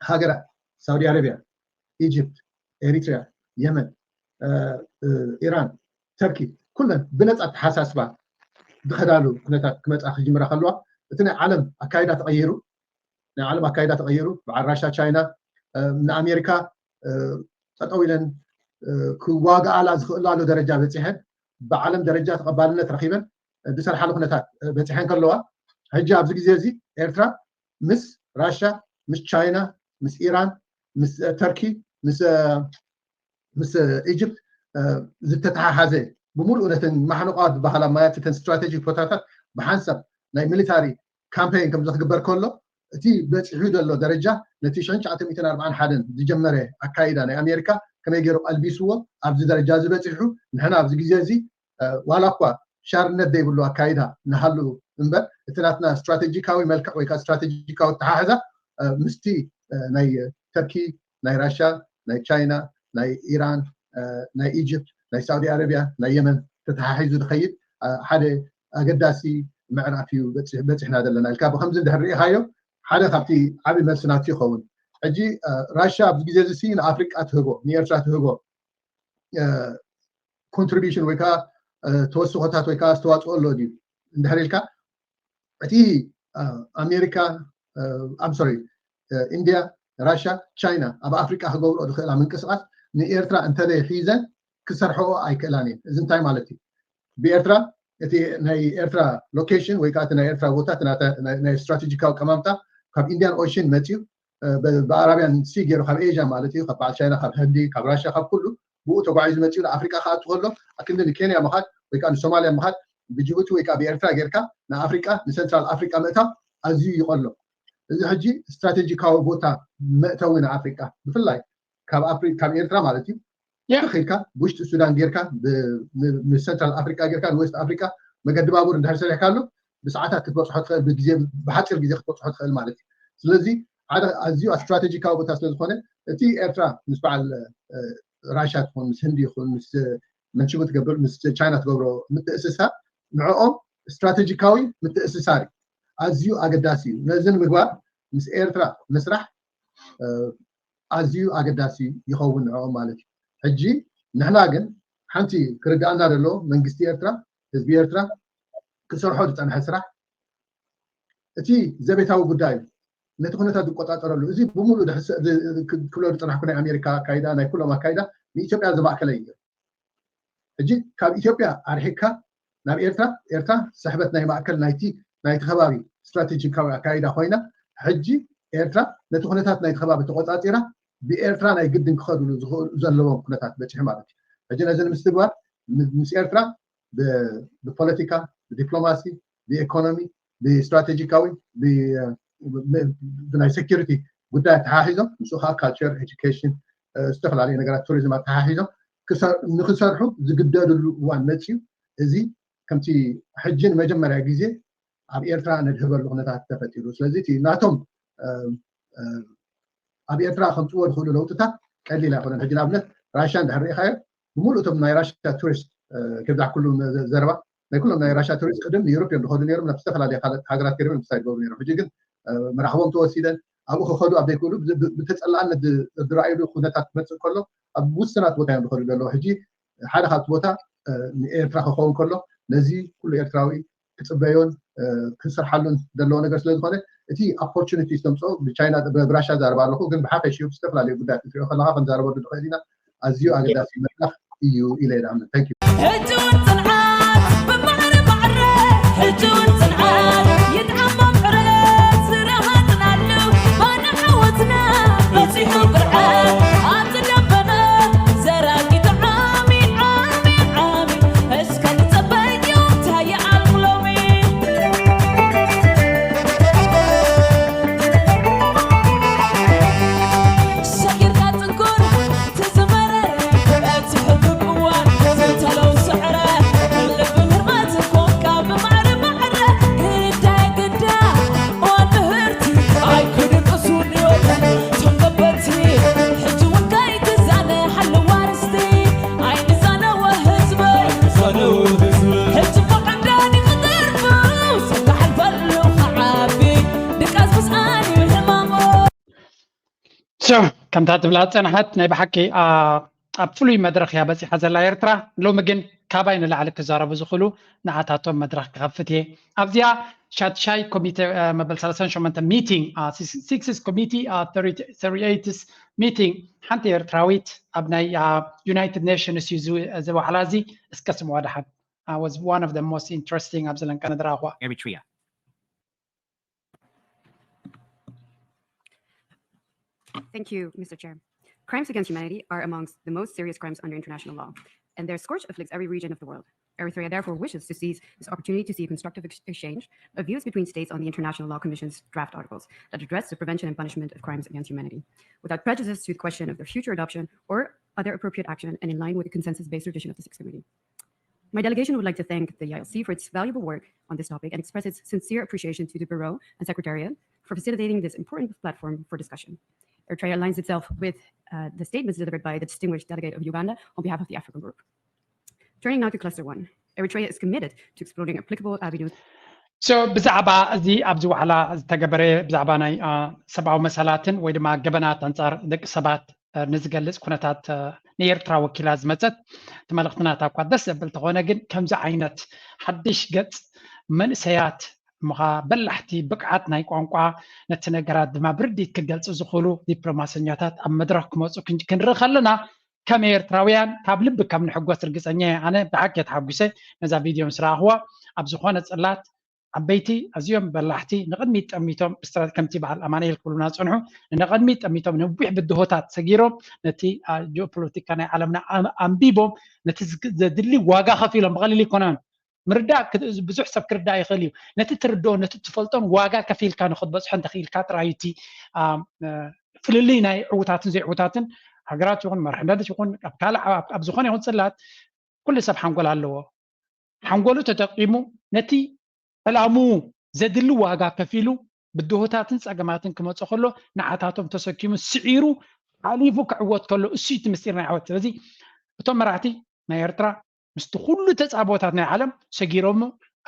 ሃገራት ሳውዲ ኣረቢያ ኢጅፕት ኤሪትሪያ የመን ኢራን ተርኪ ኩለን ብነፃ ኣተሓሳስባ ዝኸዳሉ ኩነታት ክመፃ ክጅምራ ከለዋ እቲ ናይ ዓለም ኣካይዳ ተቐይሩ ናይ ዓለም ኣካይዳ ተቐይሩ በዓል ራሻ ቻይና ንኣሜሪካ ጠጠው ኢለን ክዋግኣላ ዝኽእላሉ ደረጃ በፂሐን ብዓለም ደረጃ ተቐባልነት ረኪበን ዝሰርሓሉ ኩነታት በፂሐን ከለዋ ሕጂ ኣብዚ ግዜ እዚ ኤርትራ ምስ ራሻ ምስ ቻይና ምስ ኢራን ምስ ተርኪ ምስ ምስ ኢጅፕት ዝተተሓሓዘ ብምሉእ ነተን ማሕንቋት ዝበሃላ ማያት እተን ስትራቴጂክ ቦታታት ብሓንሳብ ናይ ሚሊታሪ ካምፔን ከምዚ ክግበር ከሎ እቲ በፂሑ ዘሎ ደረጃ ነቲ ሽሕን ትሽዓተ ሚእትን ኣርባዓን ሓደን ዝጀመረ ኣካይዳ ናይ ኣሜሪካ ከመይ ገይሩ ቀልቢስዎ ኣብዚ ደረጃ እዚ በፂሑ ንሕና ኣብዚ ግዜ እዚ ዋላ እኳ ሻርነት ዘይብሉ ኣካይዳ ንሃሉ እምበር እቲ ናትና ስትራቴጂካዊ መልክዕ ወይ ከዓ ስትራቴጂካዊ ኣተሓሕዛ ምስቲ ናይ ተርኪ ናይ ራሻ ናይ ቻይና ናይ ኢራን ናይ ኢጅፕት ናይ ሳውዲ ኣረቢያ ናይ የመን ተተሓሒዙ ዝኸይድ ሓደ ኣገዳሲ ምዕራፍ እዩ በፂሕና ዘለና ኢልካ ብከምዚ እንድሕር ርኢኻዮ ሓደ ካብቲ ዓብዪ መልሲ ናቱ ይኸውን። ሕጂ ራሻ ኣብዚ ግዜ እዚ ንኣፍሪቃ ትህቦ ንኤርትራ ትህቦ ኮንትሪቢሽን ወይ ከዓ ተወስኾታት ወይ ከዓ ኣስተዋፅኦ ኣሎ ድዩ እንድሕር ኢልካ እቲ ኣሜሪካ ኣም ሶሪ ኢንድያ ራሻ ቻይና ኣብ ኣፍሪቃ ክገብርኦ ዝኽእላ ምንቅስቃስ ንኤርትራ እንተዘይ ሒዘን ክሰርሐኦ ኣይክእላን እየን። እዚ እንታይ ማለት እዩ? ብኤርትራ እቲ ናይ ኤርትራ ሎኬሽን ወይ ከዓ ናይ ኤርትራ ቦታ ናይ ስትራቴጂካዊ ቀማምጣ ካብ ኢንዲያን ኦሽን መፅዩ ብኣራብያን ሲ ገይሩ ካብ ኤዥያ ማለት እዩ ካብ በዓል ቻይና ካብ ህንዲ ካብ ራሽያ ካብ ኩሉ ብኡ ተጓዒዙ መፅኡ ንኣፍሪቃ ክኣቱ ከሎ ኣክንዲ ንኬንያ ምኻድ ወይ ከዓ ንሶማልያ ምኻድ ብጅቡቲ ወይ ከዓ ብኤርትራ ጌርካ ንኣፍሪቃ ንሰንትራል ኣፍሪቃ ምእታው ኣዝዩ ይቐሎ። እዚ ሕጂ ስትራቴጂካዊ ቦታ መእተዊ ንኣፍሪቃ ብፍላይ ካብ ኤርትራ ማለት እዩ ኸድካ ብውሽጢ ሱዳን ጌርካ ንሰንትራል ኣፍሪቃ ጌርካ ንዌስት ኣፍሪቃ መገዲ ባቡር እንድሕር ሰሪሕካሉ ብሰዓታት ክትበፅሖ ትኽእል ብግዜ ብሓፂር ግዜ ክትበፅሖ ትኽእል ማለት እዩ። ስለዚ ሓደ ኣዝዩ ስትራቴጂካዊ ቦታ ስለዝኾነ እቲ ኤርትራ ምስ በዓል ራሻ ትኹን ምስ ህንዲ ይኹን ምስ መንሽቡ ትገብር ምስ ቻይና ትገብሮ ምትእስሳር ንዕኦም ስትራቴጂካዊ ምትእስሳር እዩ። ኣዝዩ ኣገዳሲ እዩ። ነዚ ንምግባር ምስ ኤርትራ ምስራሕ ኣዝዩ ኣገዳሲ ይኸውን ንዕኦም ማለት እዩ። ሕጂ ንሕና ግን ሓንቲ ክርድኣና ዘለዎ መንግስቲ ኤርትራ ህዝቢ ኤርትራ ክሰርሖ ዝፀንሐ ስራሕ እቲ ዘቤታዊ ጉዳይ እዩ። ነቲ ኩነታት ዝቆፃፀረሉ እዚ ብምሉእ ክብሎ ዝፀናሕኩ ናይ ኣሜሪካ ኣካይዳ ናይ ኩሎም ኣካይዳ ንኢትዮጵያ ዘማእከለ እዩ። ሕጂ ካብ ኢትዮጵያ ኣርሒካ ናብ ኤርትራ ኤርትራ ስሕበት ናይ ማእከል ናይቲ ናይቲ ከባቢ ስትራቴጂካዊ ኣካይዳ ኮይና ሕጂ ኤርትራ ነቲ ኩነታት ናይቲ ከባቢ ተቆፃፂራ ብኤርትራ ናይ ግድን ክኸድሉ ዘለዎም ኩነታት በፂሑ ማለት እዩ። ሕጂ ነዚ ንምስትግባር ምስ ኤርትራ ብፖለቲካ ብዲፕሎማሲ ብኢኮኖሚ ብስትራቴጂካዊ ብናይ ሴኪሪቲ ጉዳይ ተሓሒዞም ምስኡ ከዓ ካልቸር ኤጁኬሽን ዝተፈላለዩ ነገራት ቱሪዝም ኣተሓሒዞም ንክሰርሑ ዝግደድሉ እዋን መፅዩ እዚ ከምቲ ሕጂ ንመጀመርያ ግዜ ኣብ ኤርትራ ነድህበሉ ኩነታት ተፈጢሩ ስለዚ እቲ ናቶም ኣብ ኤርትራ ከምፅዎ ዝኽእሉ ለውጥታት ቀሊል ኣይኮነን ሕጂ ንኣብነት ራሽያ እንድሕር ርኢኻዮ ብምሉእ እቶም ናይ ራሽያ ቱሪስት ከብዛሕ ኩሉ ዘረባ ናይ ኩሎም ናይ ራሽያ ቱሪስት ቅድም ንዩሮፕ እዮም ዝኸዱ ነይሮም ናብ ዝተፈላለዩ ካልኦት ሃገራት ገይሮም ምሳይ ዝገብሩ ነይሮም ሕጂ ግን መራኽቦም ተወሲደን ኣብኡ ክኸዱ ኣብ ዘይክእሉ ብተፀላእነት ዝረኣይሉ ኩነታት ክመፅእ ከሎ ኣብ ውስናት ቦታ እዮም ዝኸዱ ዘለዉ ሕጂ ሓደ ካብቲ ቦታ ንኤርትራ ክኸውን ከሎ ነዚ ኩሉ ኤርትራዊ ክፅበዮን ክንሰርሓሉን ዘለዎ ነገር ስለዝኾነ እቲ ኦፖርቹኒቲ ዝተምፅኦ ብቻይና ብራሻ ዛረባ ኣለኹ ግን ብሓፈሽኡ ዝተፈላለዩ ጉዳያት ክትሪኦ ከለካ ክንዛረበሉ ንኽእል ኢና ኣዝዩ ኣገዳሲ መድረኽ እዩ ኢለ ይኣምን። Thank you። ሕጂ እውን ጽንዓት ብማዕረ ማዕረ ሕጂ እውን ጽንዓት ይጥዓሞም ዕረት ዝረሃጽናሉ ባና ዓወትና በጺሑ ብርዓት ኣብ ዝደበነ ዘራጊ ዓሚ ዓሚ ዓሚ እስከ ንጸበዩ እንታይ ይኣልሙ ሎሚ ሰጊርካ ጥንኩር ከምታ ትብላ ዝፀንሓት ናይ ብሓቂ ኣብ ፍሉይ መድረኽ እያ በፂሓ ዘላ ኤርትራ። ሎሚ ግን ካባይ ንላዕሊ ክዛረቡ ዝኽእሉ ንዓታቶም መድረኽ ክኸፍት እየ። ኣብዚኣ ሻድሻይ ኮሚቴ መበል ሰላሳን ሸሞንተን ሚቲንግ ሲክስስ ኮሚቲ ሚቲንግ ሓንቲ ኤርትራዊት ኣብ ናይ ዩናይትድ ኔሽንስ እዩ ዝዋዕላ እዚ እስከ ስምዋ ደሓን was one of the most interesting ኣብ ዘለንቀነ ዝረኣኹዋ። Eritrea. Thank you, Mister Chair. Crimes against humanity are amongst the most serious crimes under international law, and their scourge afflicts every region of the world. Eritrea therefore wishes to seize this opportunity to see a constructive ex- exchange of views between states on the International Law Commission's draft articles that address the prevention and punishment of crimes against humanity, without prejudice to the question of their future adoption or other appropriate action and in line with the consensus-based tradition of the Sixth Committee. My delegation would like to thank the E I L C for its valuable work on this topic and express its sincere appreciation to the Bureau and Secretariat for facilitating this important platform for discussion. Eritrea aligns itself with uh, the statements delivered by the distinguished delegate of Uganda on behalf of the African Group. Turning now to cluster one, Eritrea is committed to exploring applicable avenues. So ብዛዕባ እዚ ኣብዚ ዋዕላ ዝተገበረ ብዛዕባ ናይ ሰብኣዊ መሰላትን ወይ ድማ ገበናት ኣንጻር ደቂ ሰባት ንዝገልጽ ኩነታት ንኤርትራ ወኪላ ዝመጸት እቲ መልእኽቲ ናታ እኳ ደስ ዘብል ተኾነ፣ ግን ከምዚ ዓይነት ሓድሽ ገጽ መንእሰያት ምኻ በላሕቲ ብቅዓት ናይ ቋንቋ ነቲ ነገራት ድማ ብርዲት ክገልጹ ዝኽእሉ ዲፕሎማሰኛታት ኣብ መድረኽ ክመጹ ክንርኢ ከለና ከም ኤርትራውያን ካብ ልቢ ከም ንሕጎስ ርግጸኛ እየ። ኣነ ብሓቂ ተሓጒሰ ነዛ ቪድዮ ምስ ረኣኽዋ። ኣብ ዝኾነ ጽላት ዓበይቲ ኣዝዮም በላሕቲ ንቕድሚት ጠሚቶም ስትራ- ከምቲ በዓል ኣማኑኤል ክብሉና ዝጸንሑ ንቕድሚት ጠሚቶም ነዊሕ ብድሆታት ሰጊሮም ነቲ ጂኦፖለቲካ ናይ ዓለምና ኣንቢቦም ነቲ ዘድሊ ዋጋ ከፊሎም ብቐሊል ኣይኮነን። ምርዳእ ብዙሕ ሰብ ክርዳእ ይኽእል እዩ። ነቲ ትርድኦ ነቲ ትፈልጦን ዋጋ ከፊልካ ንክትበፅሖ እንተኽኢልካ ጥራይ እቲ ፍልልይ ናይ ዕውታትን ዘይዕውታትን ሃገራት ይኹን መራሕነት ይኹን ኣብ ካልእ ኣብ ዝኾነ ይኹን ፅላት ኩሉ ሰብ ሓንጎል ኣለዎ። ሓንጎሉ ተጠቂሙ ነቲ ዕላምኡ ዘድሊ ዋጋ ከፊሉ ብድሆታትን ፀገማትን ክመፅእ ከሎ ንዓታቶም ተሰኪሙ ስዒሩ ሓሊፉ ክዕወት ከሎ እሱ እቲ ምስጢር ናይ ዓወት። ስለዚ እቶም መራሕቲ ናይ ኤርትራ ምስቲ ኩሉ ተፃቦታት ናይ ዓለም ሰጊሮም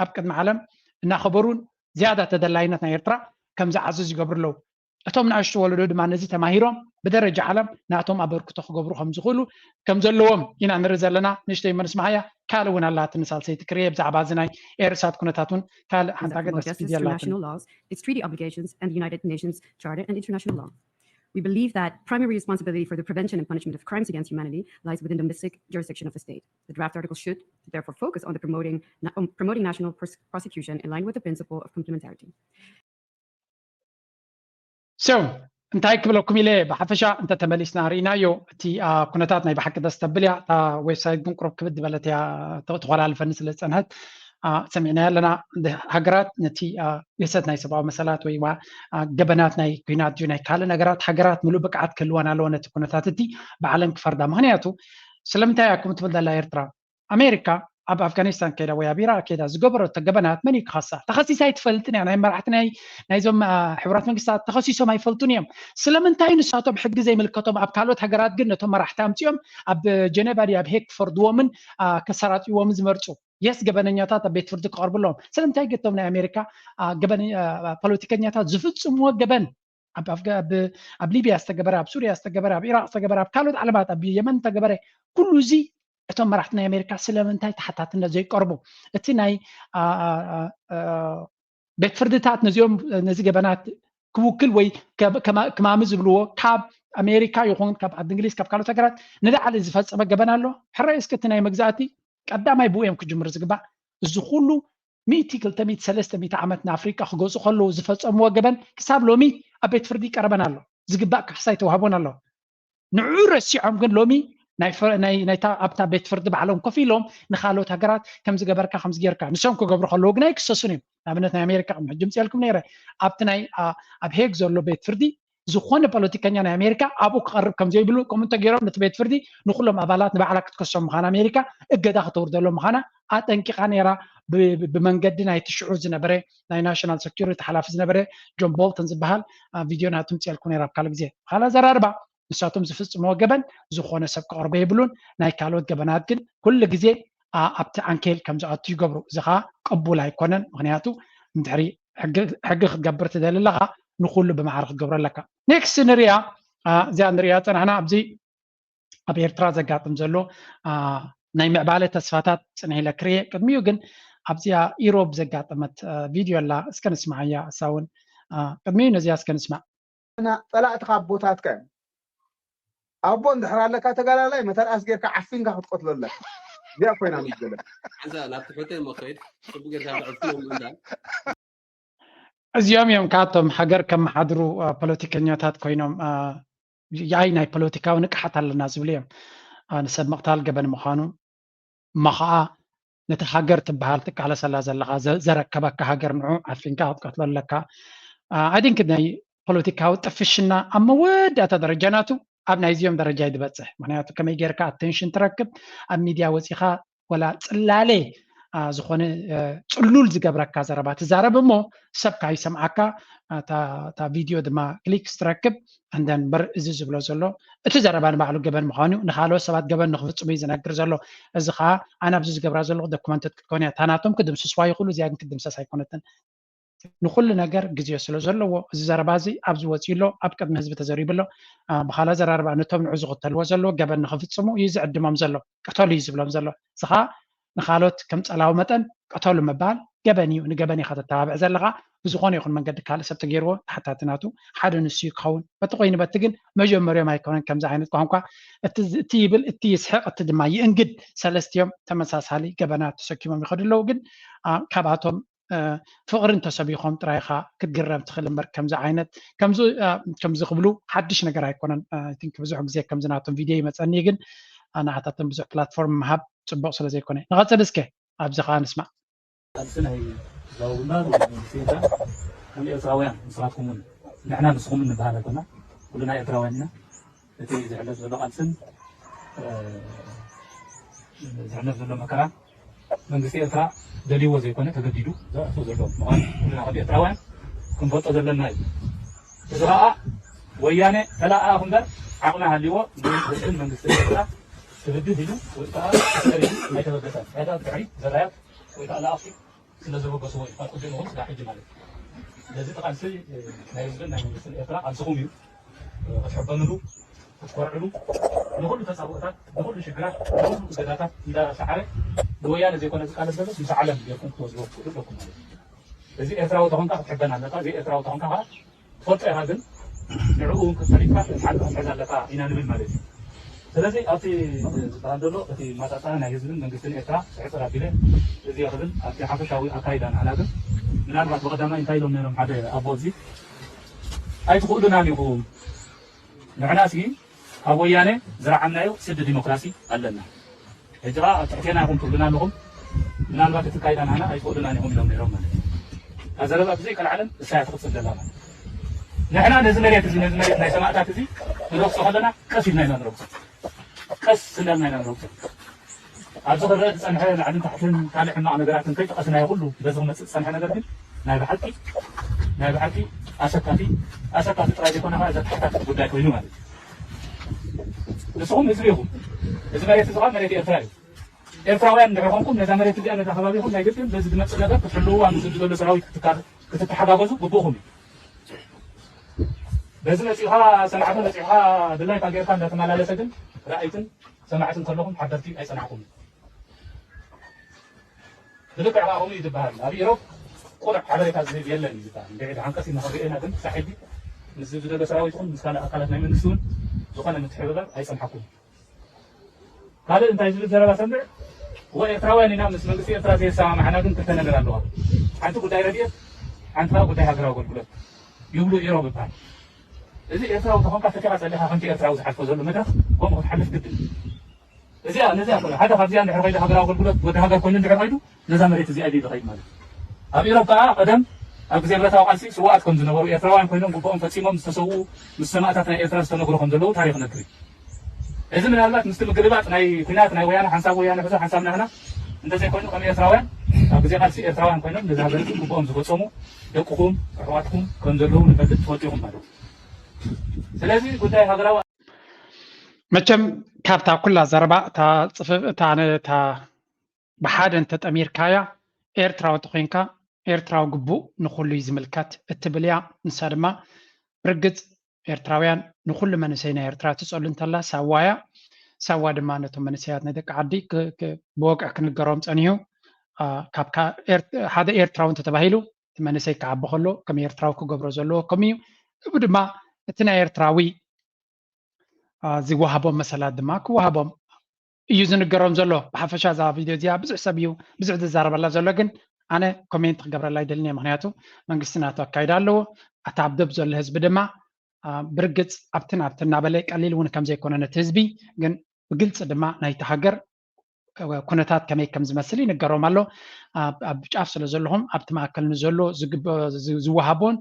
ኣብ ቅድሚ ዓለም እናኸበሩን ዝያዳ ተደላይነት ናይ ኤርትራ ከም ዝዓዝዝ ይገብሩ ኣለዉ። እቶም ንኣሽቱ ወለዶ ድማ ነዚ ተማሂሮም ብደረጃ ዓለም ናቶም ኣበርክቶ ክገብሩ ከም ዝኽእሉ ከም ዘለዎም ኢና ንርኢ ዘለና። ንእሽተይ መን ስማዓያ ካልእ እውን ኣላትኒ ሳልሰይቲ ክርየ ብዛዕባ እዚ ናይ ኤርሳት ኩነታት እውን ካልእ ሓንቲ ሃገር ደስ ኢላትኒ። Its treaty obligations and the United Nations Charter and international law. We believe that primary responsibility for the prevention and punishment of crimes against humanity lies within the domestic jurisdiction of the state. The draft article should therefore focus on the promoting, on promoting national prosecution in line with the principle of complementarity. So እንታይ ክብለኩም ኢለ ብሓፈሻ እንተተመሊስና ርኢናዮ እቲ ኩነታት ናይ ብሓቂ ደስ ተብል እያ። እታ ዌብሳይት ግን ቁሩብ ክብድ ዝበለት እያ ተኮላልፈኒ ስለ ዝፀንሐት ሰሚዕናዮ ኣለና። ሃገራት ነቲ ግህሰት ናይ ሰብኣዊ መሰላት ወይ ገበናት ናይ ኩናት ድዩ ናይ ካልእ ነገራት ሃገራት ምሉእ ብቅዓት ክህልወን ኣለዎ ነቲ ኩነታት እቲ ብዓለም ክፈርዳ። ምክንያቱ ስለምንታይ እያ ከምኡ ትብል ዘላ ኤርትራ? ኣሜሪካ ኣብ ኣፍጋኒስታን ከይዳ ወይ ኣብ ኢራቅ ከይዳ ዝገበረቶ ገበናት መን እዩ ክኸሳ? ተኸሲሳ ኣይትፈልጥን እያ። ናይ መራሕቲ ናይዞም ሕቡራት መንግስታት ተኸሲሶም ኣይፈልጡን እዮም። ስለምንታይ ንሳቶም ሕጊ ዘይምልከቶም ኣብ ካልኦት ሃገራት ግን ነቶም መራሕቲ ኣምፅኦም ኣብ ጀኔቫ ድዩ ኣብ ሄግ ክፈርድዎምን ከሰራጥይዎምን ዝመርፁ? የስ ገበነኛታት ኣብ ቤት ፍርዲ ክቐርቡ ኣለዎም። ስለምንታይ ገቶም ናይ ኣሜሪካ ፖለቲከኛታት ዝፍፅምዎ ገበን ኣብ ሊቢያ ዝተገበረ ኣብ ሱሪያ ዝተገበረ ኣብ ኢራቅ ዝተገበረ ኣብ ካልኦት ዓለማት ኣብ የመን ዝተገበረ ኩሉ እዚ እቶም መራሕቲ ናይ ኣሜሪካ ስለምንታይ ተሓታትነት ዘይቀርቡ? እቲ ናይ ቤት ፍርድታት ነዚኦም ነዚ ገበናት ክውክል ወይ ክማሚ ዝብልዎ ካብ ኣሜሪካ ይኹን ካብ ዓዲ እንግሊዝ ካብ ካልኦት ሃገራት ንላዕሊ ዝፈፀመ ገበን ኣሎ? ሕራይ እስኪ እቲ ናይ መግዛእቲ ቀዳማይ ብኡ እዮም ክጅምሩ ዝግባእ። እዚ ኩሉ ሚእቲ ክልተ ሚእቲ ሰለስተ ሚእቲ ዓመት ንኣፍሪቃ ክገዝኡ ከለዉ ዝፈፀምዎ ገበን ክሳብ ሎሚ ኣብ ቤት ፍርዲ ይቀረበን ኣሎ። ዝግባእ ካሕሳ ይተዋህቦን ኣሎ። ንዑ ረሲዖም ግን ሎሚ ናይታ ኣብታ ቤት ፍርዲ ባዕሎም ኮፍ ኢሎም ንካልኦት ሃገራት ከምዚ ገበርካ ከምዚ ጌርካ ንሶም ክገብሩ ከለዉ ግን ኣይክሰሱን እዮም። ንኣብነት ናይ ኣሜሪካ ከም ሕጂ ምፅኤልኩም ነይረ ኣብቲ ናይ ኣብ ሄግ ዘሎ ቤት ፍርዲ ዝኾነ ፖለቲከኛ ናይ ኣሜሪካ ኣብኡ ክቐርብ ከም ዘይብሉ ከምኡ እንተገይሮም ነቲ ቤት ፍርዲ ንኩሎም ኣባላት ንባዕላ ክትከሶም ምዃን ኣሜሪካ እገዳ ክተውርደሎም ምዃና ኣጠንቂቓ ነይራ። ብመንገዲ ናይቲ ሽዑ ዝነበረ ናይ ናሽናል ሰኪሪቲ ሓላፊ ዝነበረ ጆን ቦልተን ዝበሃል ቪድዮ ናቱ ምፅኤልኩም ነይራ ኣብ ካልእ ግዜ። ካልእ ኣዘራርባ ንሳቶም ዝፍፅምዎ ገበን ዝኾነ ሰብ ክቐርቦ የብሉን። ናይ ካልኦት ገበናት ግን ኩሉ ግዜ ኣብቲ ዓንኬል ከም ዝኣቱ ይገብሩ። እዚ ከዓ ቅቡል ኣይኮነን። ምክንያቱ እንድሕሪ ሕጊ ክትገብር ትደሊ ኣለካ ንኩሉ ብማዕረ ክትገብሮ ኣለካ። ኔክስት ንሪኣ እዚኣ ንሪኣ ፀናሕና ኣብዚ ኣብ ኤርትራ ዘጋጥም ዘሎ ናይ ምዕባለ ተስፋታት ፅንሕ ኢለ ክርየ ቅድሚኡ ግን ኣብዚኣ ኢሮብ ዘጋጠመት ቪድዮ ኣላ እስከ ንስማዓያ እሳ እውን ቅድሚኡ ነዚኣ እስከ ንስማዕ። ጸላእትኻ ኣቦታትካ እዮም። ኣቦ እንድሕር ኣለካ ተጋላላይ መተርኣስ ጌርካ ዓፊንካ ክትቀትሎ ኣለካ። እዚኣ ኮይና ምስ ገለ ሓንሳ ናብ ትሑተይ እሞ ከይድ ጽቡቅ ጌርካ ተዕፍኖም እንዳ እዚኦም እዮም ካብቶም ሃገር ከመሓድሩ ፖለቲከኛታት ኮይኖም ያይ ናይ ፖለቲካዊ ንቅሓት ኣለና ዝብሉ እዮም። ንሰብ ምቕታል ገበን ምዃኑ እሞ ከዓ ነቲ ሃገር ትበሃል ትቃለሰላ ዘለካ ዘረከበካ ሃገር ንዑ ዓፊንካ ክትቀትሎ ኣለካ። ኣይንክ ናይ ፖለቲካዊ ጥፍሽና ኣብ መወዳእታ ደረጃ ናቱ ኣብ ናይዚኦም ደረጃ እዩ ዝበፅሕ። ምክንያቱ ከመይ ጌርካ ኣቴንሽን ትረክብ ኣብ ሚድያ ወፂኻ ወላ ፅላለ ዝኾነ ፅሉል ዝገብረካ ዘረባ ትዛረብ እሞ ሰብ ካይሰምዓካ እታ ቪድዮ ድማ ክሊክ ስትረክብ እንደንበር እዚ ዝብሎ ዘሎ እቲ ዘረባ ንባዕሉ ገበን ምዃኑ ንካልኦት ሰባት ገበን ንክፍፅሙ እዩ ዝነግር ዘሎ። እዚ ከዓ ኣነ ኣብዚ ዝገብራ ዘለኹ ዶክመንትድ ክትኮን እያ። እታ ናቶም ክድምስስዋ ይኽእሉ፣ እዚኣ ግን ክትድምሰስ ኣይኮነትን። ንኩሉ ነገር ግዜ ስለ ዘለዎ እዚ ዘረባ እዚ ኣብዚ ወፂኡ ኣሎ፣ ኣብ ቅድሚ ህዝቢ ተዘሪቡ ኣሎ። ብካላ ዘራርባ ነቶም ንዑ ዝኽተልዎ ዘለዎ ገበን ንክፍፅሙ እዩ ዝዕድሞም ዘሎ፣ ቅተሉ እዩ ዝብሎም ዘሎ። እዚ ከዓ ንካልኦት ከም ፀላዊ መጠን ቅተሉ ምባል ገበን እዩ። ንገበን ኢካ ተተባብዕ ዘለካ። ብዝኮነ ይኹን መንገዲ ካልእ ሰብ ተገይርዎ ተሓታቲ ናቱ ሓደ ንሱ እዩ ክኸውን። በቲ ኮይኑ በቲ ግን መጀመርዮም ኣይኮነን ከምዚ ዓይነት ቋንቋ እቲ ይብል እቲ ይስሕቅ እቲ ድማ ይእንግድ ሰለስቲኦም ተመሳሳሊ ገበናት ተሰኪሞም ይኸዱ ኣለዉ። ግን ካብኣቶም ፍቅሪ እንተሰቢኾም ጥራይኻ ክትግረም ትኽእል እምበር ከምዚ ዓይነት ከምዚ ክብሉ ሓድሽ ነገር ኣይኮነን። ብዙሕ ግዜ ከምዚ ናቶም ቪድዮ ይመፀኒ ግን ንዓታቶም ብዙሕ ፕላትፎርም ምሃብ ፅቡቅ ስለ ዘይኮነ ንቐፅል እስከ ኣብዚ ከዓ ንስማዕ። ቃልሲ ናይ ህዝባዊ ግንባር ወይ መንግስቲ ኤርትራ ከም ኤርትራውያን ንስኻትኩም እውን ንሕና ንስኹም እንበሃል ኣይኮና፣ ኩልና ኤርትራውያን ኢና። እቲ ዝሕለፍ ዘሎ ቃልስን ዝሕለፍ ዘሎ መከራ መንግስቲ ኤርትራ ደልይዎ ዘይኮነ ተገዲዱ ዘእቶ ዘሎ ምዃኑ ኩልና ከም ኤርትራውያን ክንፈልጦ ዘለና እዩ። እዚ ከዓ ወያነ ተለኣኣኹ እምበር ዓቕሚ ሃልይዎ ንህዝብን መንግስትን ኤርትራ ክብድህ ኢሉ ወይ ከዓ ክሰር ኢሉ ኣይተበገሰን። ሕዳ ብድሕሪ ዘራያት ወይ ከዓ ለኣኽቲ ስለ ዘበገስዎ እዩ። ካብ ቅድም እውን ስጋዕ ሕጂ ማለት እዩ። ስለዚ እቲ ቃልሲ ናይ ህዝብን ናይ መንግስትን ኤርትራ ቃልስኹም እዩ። ክትሕበንሉ፣ ክትኮርዕሉ፣ ንኹሉ ተጻብኦታት፣ ንኹሉ ሽግራት፣ ንኹሉ እገዳታት እንዳሰዓረ ንወያነ ዘይኮነ ዝቃለስ ዘሎ ምስ ዓለም ጌርኩም ክትወስድዎ ትኽእሉ ኣለኩም ማለት እዩ። እዚ ኤርትራዊ ተኾንካ ክትሕበን ኣለካ፣ ዘይኤርትራዊ ተኾንካ ከዓ ትፈልጦ ኢኻ፣ ግን ንዕኡ እውን ክትፈሊጥካ ሓቂ ክትሕዝ ኣለካ ኢና ንብል ማለት እዩ። ስለዚ ኣብቲ ዝበሃል ዘሎ እቲ ማጣጣ ናይ ህዝብን መንግስትን ኤርትራ ሕፅር ኣቢለ እዚ ክብል ኣብቲ ሓፈሻዊ ኣካይዳ ንዓና ግን ምናልባት ብቐዳማይ እንታይ ኢሎም ነይሮም ሓደ ኣቦ እዚ ኣይትኽእሉናን ኢኹም ንሕና ሲ ካብ ወያነ ዝረዓምናዮ ስዲ ዲሞክራሲ ኣለና። ሕጂ ከዓ ኣብ ትሕቴና ኢኹም ትብሉና ኣለኹም። ምናልባት እቲ ካይዳ ንዓና ኣይትኽእሉናን ኢኹም ኢሎም ነይሮም ማለት እዩ። እታ ዘረባ ብዘይቀልዓለም እሳያ ትቕፅል ዘላ ማለት እዩ። ንሕና ነዚ መሬት እዚ ነዚ መሬት ናይ ሰማእታት እዚ ንረግፆ ከለና ቀስ ኢልና ኢና ንረግፆ። ቀስ እናልና ኢና ንረግፆ። ኣብዚ ክረአ ዝፀንሐ ላዕልን ታሕትን ካልእ ሕማቕ ነገራትን ከይጠቐስናዮ ኩሉ በዚ ክመፅእ ዝፀንሐ ነገር ግን ናይ ብሓቂ ናይ ብሓቂ ኣሰካፊ ኣሰካፊ ጥራይ ዘይኮነ ከዓ ዘተሓታትት ጉዳይ ኮይኑ ማለት እዩ። ንስኹም ህዝቢ ኢኹም። እዚ መሬት እዚ ከዓ መሬት ኤርትራ እዩ። ኤርትራውያን እንድሕር ኮንኩም ነዛ መሬት እዚኣ ነዛ ከባቢኹም ናይ ግድን በዚ ዝመፅእ ነገር ክትሕልውዋ ምስ ዘሎ ሰራዊት ክትተሓጋገዙ ግቡእኹም እዩ። በዚ መፂእኻ ሰንዓፈ መፂእኻ ድላይካ ጌርካ እንዳተመላለሰ ግን ራእይትን ሰማዕትን ከለኹም ሓበርቲ ኣይፀናሕኩምን። ብልክዕ ከዓ ከምኡ እዩ ዝበሃል። ኣብ ኢሮብ ቁኑዕ ሓበሬታ ዝህብ የለን እዩ ዝበሃል። እንድዒ ድሓን ቀስ ኢልና ክንሪኦ ኢና፣ ግን ክሳብ ሕጂ ምስ ዝደሎ ሰራዊት ይኹን ምስ ካልእ ኣካላት ናይ መንግስቲ እውን ዝኾነ ምትሕብባር ኣይፀናሕኩምን። ካልእ እንታይ ዝብል ዘረባ ሰምዕ? እወ ኤርትራውያን ኢና፣ ምስ መንግስቲ ኤርትራ ዘየሰማምዓና ግን ክልተ ነገር ኣለዋ። ሓንቲ ጉዳይ ረድኤት፣ ሓንቲ ከዓ ጉዳይ ሃገራዊ ኣገልግሎት ይብሉ ኢሮብ ይበሃል። እዚ ኤርትራዊ ተኾንካ ፈቲኻ ጸሊኻ ከምቲ ኤርትራዊ ዝሓልፎ ዘሎ መድረኽ ከምኡ ክትሓልፍ ግድን። እዚኣ ነዚኣ ኮነ ሓደ ካብዚኣ እንድሕር ኮይዱ ሃገራዊ ኣገልግሎት ወዲ ሃገር ኮይኑ እንድሕር ኮይዱ ነዛ መሬት እዚኣ ኢሉ ይኸይድ ማለት እዩ። ኣብ ኢሮብ ከዓ ቀደም ኣብ ግዜ ብረታዊ ቃልሲ ስዋኣት ከም ዝነበሩ ኤርትራውያን ኮይኖም ግቡኦም ፈጺሞም ዝተሰውኡ ምስ ሰማእታት ናይ ኤርትራ ዝተነግሩ ከም ዘለዉ ታሪኽ ነግሪ። እዚ ምናልባት ምስቲ ምግልባጥ ናይ ኩናት ናይ ወያነ ሓንሳብ ወያነ ሕዞ ሓንሳብ ናህና እንተዘይኮይኑ ከም ኤርትራውያን ኣብ ግዜ ቃልሲ ኤርትራውያን ኮይኖም ነዚ ሃገር እዚ ግቡኦም ዝፈጸሙ ደቅኹም ኣሕዋትኩም ከም ዘለዉ ንፈልጥ ትፈልጡ ኢኹም ማለት እዩ። ስለዚ ጉዳይ ሃገራዊ መቸም ካብታ ኩላ ዘረባ እታ ጽፍፍ እታ እታ ብሓደ እንተጠሚርካያ ኤርትራዊ ተኮይንካ ኤርትራዊ ግቡእ ንኩሉ እዩ ዝምልከት እትብል እያ። ንሳ ድማ ብርግጽ ኤርትራውያን ንኩሉ መንእሰይ ናይ ኤርትራ ትጸሉ እንተላ ሳዋ እያ። ሳዋ ድማ ነቶም መንእሰያት ናይ ደቂ ዓዲ ብወግዒ ክንገሮም ጸኒሑ። ሓደ ኤርትራዊ እንተተባሂሉ እቲ መንእሰይ ክዓቢ ከሎ ከም ኤርትራዊ ክገብሮ ዘለዎ ከም እዩ። እቡ ድማ እቲ ናይ ኤርትራዊ ዝወሃቦም መሰላት ድማ ክወሃቦም እዩ ዝንገሮም ዘሎ። ብሓፈሻ እዛ ቪድዮ እዚኣ ብዙሕ ሰብ እዩ ብዙሕ ዝዛረበላ ዘሎ፣ ግን ኣነ ኮሜንት ክገብረላ ኣይደልን እየ። ምክንያቱ መንግስቲ ናቱ ኣካይዳ ኣለዎ። ኣታ ኣብ ደብ ዘሎ ህዝቢ ድማ ብርግፅ ኣብትን ኣብትን እናበለ ቀሊል እውን ከምዘይኮነ ነቲ ህዝቢ ግን ብግልፂ ድማ ናይቲ ሃገር ኩነታት ከመይ ከም ዝመስል ይንገሮም ኣሎ። ኣብ ጫፍ ስለ ዘለኹም ኣብቲ ማእከል ንዘሎ ዝወሃቦን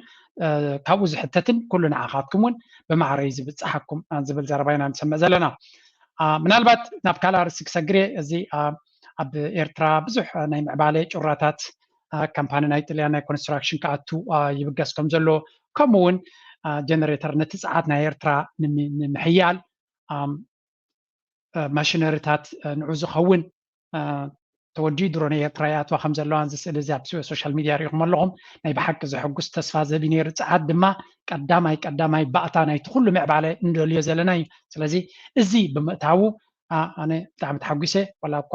ካብኡ ዝሕተትን ኩሉ ንዓኻትኩም እውን ብማዕረ እዩ ዝብፅሓኩም ዝብል ዘረባ ኢና ንሰምዕ ዘለና። ምናልባት ናብ ካልእ ኣርእስቲ ክሰግር እየ። እዚ ኣብ ኤርትራ ብዙሕ ናይ ምዕባለ ጩራታት፣ አ፣ ካምፓኒ ናይ ጥልያን ናይ ኮንስትራክሽን ክኣቱ፣ አ፣ ይብገስ ከም ዘሎ፣ ከምኡ እውን፣ አ፣ ጀነሬተር ነቲ ጸዓት ናይ ኤርትራ ንሚ-፣ ንምሕያል፣ ኣም፣ አ፣ ማሽነሪታት፣ አ፣ ንዑ ዝኸውን፣ አ፣ ተወዲኡ ድሮን ኤርትራ ይኣትዋ ከም ዘለዋ እዚ ስእሊ እዚ ኣብ ሶ-፣ ሶሻል ሚድያ ርኢኹም ኣለኹም። ናይ ብሓቂ ዘሐጉስ ተስፋ ዘቢ ነይሩ። ጸዓት ድማ ቀዳማይ፣ ቀዳማይ ባእታ ናይቲ ኩሉ ምዕባለ እንደልዮ ዘለና እዩ። ስለዚ እዚ ብምእታዉ፣ አ፣ ኣነ ብጣዕሚ ተሓጒሰ። ዋላ እኳ፣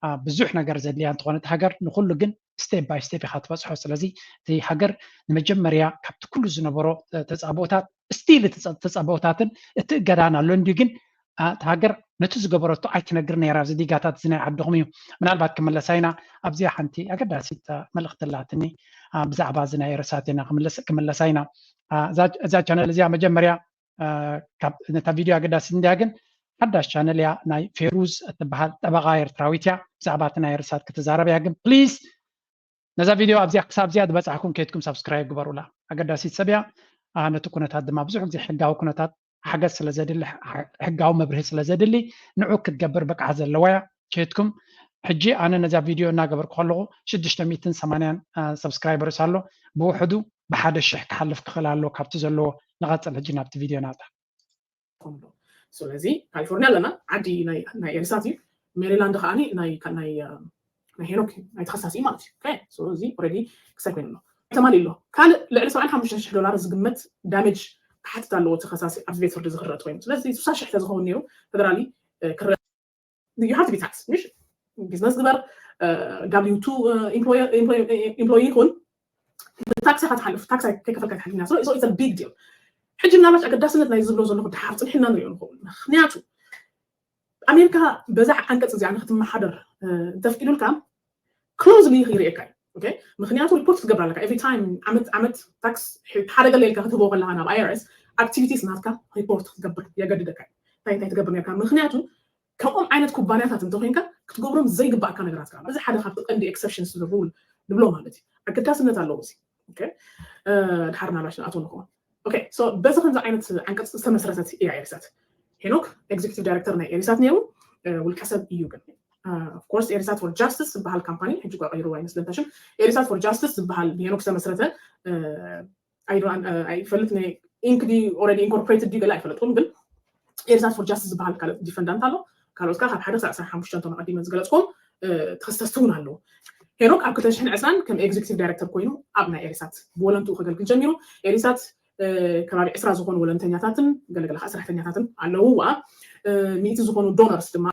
አ፣ ብዙሕ ነገር ዘድልያ እንተኾነት ሃገር፣ ንኹሉ ግን ስቴፕ ባይ ስቴፕ ኢኻ ትበጽሖ። ስለዚ እቲ ሃገር ንመጀመርያ ካብቲ ኩሉ ዝነበሮ፣ አ፣ ተጻብኦታት፣ ስቲል እቲ ጸ-፣ ተጻብኦታትን እቲ እገዳን ኣሎ እንድዩ፣ ግን፣ አ፣ እታ ሃገር ነቲ ዝገበረቶ ኣይትነግር ነይራ። እዚ ዲጋታት እዚ ናይ ዓድኹም እዩ። ምናልባት ክምለሳ ኢና። ኣብዚኣ ሓንቲ ኣገዳሲት፣ አ፣ መልእኽቲ ኣላትኒ፣ አ፣ ብዛዕባ እዚ ናይ ኤርሳት ኢና ክምለስ-፣ ክምለሳ ኢና። አ፣ እዛ፣ እዛ ቻነል እዚኣ መጀመርያ፣ አ፣ ካብ ነታ ቪድዮ ኣገዳሲት እንድያ፣ ግን ሓዳሽ ቻነል እያ፣ ናይ ፌሩዝ እትበሃል ጠበቓ ኤርትራዊት እያ። ብዛዕባ እቲ ናይ ኤርሳት ክትዛረብ እያ፣ ግን ፕሊዝ ነዛ ቪድዮ ኣብዚኣ ክሳብ እዚኣ ዝበጻሕኩም ከይድኩም ሳብስክራይብ ግበሩላ። ኣገዳሲት ሰብ እያ። አ፣ ነቲ ኩነታት ድማ ብዙሕ ግዜ ሕጋዊ ኩነታት ሓገዝ ስለ ዘድሊ፣ ሕ-፣ ሕጋዊ መብርሂ ስለ ዘድሊ ንዑ ክትገብር ብቕዓት ዘለዋ እያ። ከይድኩም ሕጂ ኣነ ነዛ ቪድዮ እናገበርኩ ከለኹ ሽዱሽተ ሚእትን ሰማንያን፣ አ፣ ሰብስክራይበርስ ኣሎ። ብውሕዱ ብሓደ ሽሕ ክሓልፍ ክኽእል ኣሎ ካብቲ ዘለዎ። ንቐጽል ሕጂ ናብቲ ቪድዮ ናታ። ኮንዶ። ስለዚ ካሊፎርኒያ ኣለና፣ ዓዲ ናይ፣ ናይ ኤሪሳት እዩ። ሜሪላንድ ከዓኒ ናይ፣ ናይ፣ አ፣ ናይ ሄኖክ እዩ፣ ናይ ተኸሳሲ ማለት እዩ። ኦኬ፣ ሶ እዚ ኦልሬዲ ክሳይ ኮይኑ ኣሎ። ተማሊ ኣሎ። ካልእ ልዕሊ ሰብዓን ሓሙሽተን ሽሕ ዶላር ዝግመት ዳሜጅ ክሓትት ኣለዎ እቲ ከሳሲ ኣብዚ ቤት ፍርዲ ዝኽረጥ ኮይኑ። ስለዚ ስሳ ሽሕ ተዝኸውን ነይሩ ፌደራሊ፣ እ፣ ክረ-፣ you have to be tax፣ ምሽ? ቢዝነስ ግበር፣ እ፣ ዳብሊው ቱ፣ እ፣ ኤምፕሎየ-፣ ኤምፕሎየ-፣ ኤምፕሎይ ይኹን፣ ብታክሲ ኢኻ ትሓልፍ፣ ታክስ ኣይ-፣ ከይከፈልካ ትሓልፍ ኢና። So, so it's a big deal። ሕጂ ምናልባት ኣገዳስነት ናይ ዝብሎ ዘለኹ ድሓር ጽንሕና ንሪኦ ንኸውን። ምኽንያቱ ኣሜሪካ በዛ ዓንቀጽ እዚኣ ንክትመሓደር፣ እ፣ እንተፍቂዱልካ፣ ክሎዝሊ ይርእየካ እዩ። ኦኬ? ምኽንያቱ ሪፖርት ክትገብር ኣለካ። ኤቭሪ ታይም ዓመት ዓመት ታክስ ሕ-፣ ሓደ ገለ ኢልካ ክትህቦ ከለኻ ናብ ኣይ ኣር ኤስ፣ ኣክቲቪቲስ ናትካ ሪፖርት ክትገብር የገድደካ እዩ። እንታይ እንታይ ትገብር ነርካ? ምኽንያቱ ከምኦም ዓይነት ኩባንያታት እንተኮይንካ ክትገብሮም ዘይግባእካ ነገራት ከኣ። እዚ ሓደ ካብቲ ቀንዲ ኤክሰፕሽንስ ቱ ዘ ሩል ንብሎ ማለት እዩ። ኣገዳስነት ኣለዎ እዚ። ኦኬ? እ፣ ድሓር ናባሽ ንኣቶ ንኸውን። ኦኬ፣ ሶ በዚ ከምዚ ዓይነት ዓንቀጽ ዝተመስረተት እያ ኤሪሳት። ሄኖክ ኤግዜኪቲቭ ዳይሬክተር ናይ ኤሪሳት ነይሩ፣ እ፣ ውልቀ ሰብ እዩ ግን። እ፣ ኦፍ ኮርስ ኤሪሳት ፎር ጃስቲስ ዝበሃል ካምፓኒ፣ ሕጂ እኳ ቀይርዎ ኣይመስለንታ ሽም፣ ኤሪሳት ፎር ጃስቲስ ዝበሃል ብሄኖክ ዝተመስረተ፣ እ፣ ኣይ ዶን፣ እ፣ ኣይፈልጥ ናይ ኢንክ ድዩ ኦልሬዲ ኢንኮርፖሬትድ ድዩ ገለ ኣይፈለጥኩም፣ ግን ኤሪሳት ፎር ጃስቲስ ዝበሃል ካልእ ዲፈንዳንት ኣሎ። ካልኦት ከኣ ካብ ሓደ ክሳብ ዕስራን ሓሙሽተን እቶም ኣቐዲመ ዝገለጽኩም፣ እ፣ ተኸሰስቲ እውን ኣለዉ። ሄኖክ ኣብ ክልተ ሽሕን ዕስራን ከም ኤግዜኪቲቭ ዳይሬክተር ኮይኑ ኣብ ናይ ኤሪሳት ብወለንትኡ ከገልግል ጀሚሩ። ኤሪሳት፣ እ፣ ከባቢ ዕስራ ዝኾኑ ወለንተኛታትን ገለገለ ከኣ ሰራሕተኛታትን ኣለውዋ። እ፣ ሚእቲ ዝኾኑ ዶነርስ ድማ።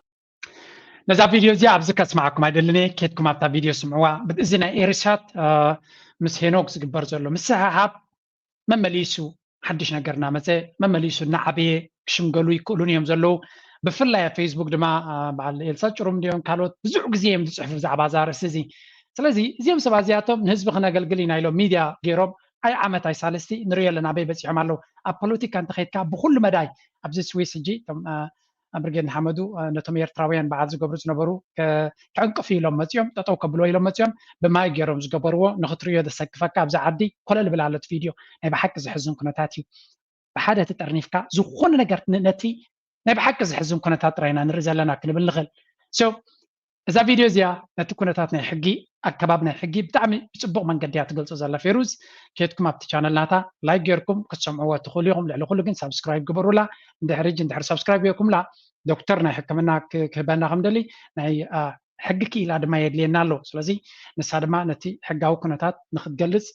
ነዛ ቪድዮ እዚኣ ኣብዚ ከስምዓኩም ኣይደልን እየ። ኬድኩም ኣብታ ቪድዮ ስምዕዋ። ብ-፣ እዚ ናይ ኤሪሳት፣ እ፣ ምስ ሄኖክ ዝግበር ዘሎ ምስሕሓብ መመሊሱ ሓድሽ ነገር እናመፀ፣ መመሊሱ እናዓበየ ክሽምገሉ ይክእሉን እዮም ዘለዉ። ብፍላይ ኣብ ፌስቡክ ድማ፣ አ፣ በዓል ኤልሳ ጭሩም እንዲኦም ካልኦት ብዙሕ ግዜ እዮም ዝፅሕፉ ብዛዕባ እዛ ርእሲ እዚ። ስለዚ እዚኦም ሰባት እዚኣቶም ንህዝቢ ክነገልግል ኢና ኢሎም ሚድያ ገይሮም ኣይ ዓመት ኣይ ሳልስቲ ንሪኦ ኣለና ኣበይ በፂሖም ኣለዉ። ኣብ ፖለቲካ እንተኸይድካ ብኩሉ መዳይ ኣብዚ ስዊስ ሕጂ እቶም፣ አ፣ ብርጌድ ንሓመዱ፣ አ፣ ነቶም ኤርትራውያን በዓል ዝገብሩ ዝነበሩ ከ-፣ ከዕንቅፉ ኢሎም መጺኦም፣ ጠጠው ከብልዎ ኢሎም መጺኦም፣ ብማይ ገይሮም ዝገበርዎ ንኽትርእዮ ዘሰክፈካ ኣብዚ ዓዲ ኮለል ብላ ኣሎ እቲ ቪድዮ። ናይ ብሓቂ ዘሕዝን ኩነታት እዩ። ብሓደ ተጠርኒፍካ ዝኾነ ነገር ን-፣ ነቲ ናይ ብሓቂ ዘሕዝን ኩነታት ጥራይ ኢና ንርኢ ዘለና ክንብል ንኽእል። So፣ እዛ ቪድዮ እዚኣ ነቲ ኩነታት ናይ ሕጊ፣ ኣገባብ ናይ ሕጊ ብጣዕሚ ብጽቡቕ መንገዲ እያ ትገልጾ ዘላ። ፌሩዝ፣ ኬድኩም ኣብቲ ቻነል ናታ ላይክ ጌርኩም ክትሰምዕዎ ትኽእሉ ኢኹም። ልዕሊ ኩሉ ግን ሳብስክራይብ ግበሩላ። እንድሕሪ ሕጂ እንድሕሪ ሳብስክራይብ ጌርኩምላ፣ ዶክተር ናይ ሕክምና ክ-፣ ክህበና ከም ደሊ ናይ፣ አ፣ ሕጊ ክኢላ ድማ የድልየና ኣሎ። ስለዚ ንሳ ድማ ነቲ ሕጋዊ ኩነታት ንክትገልጽ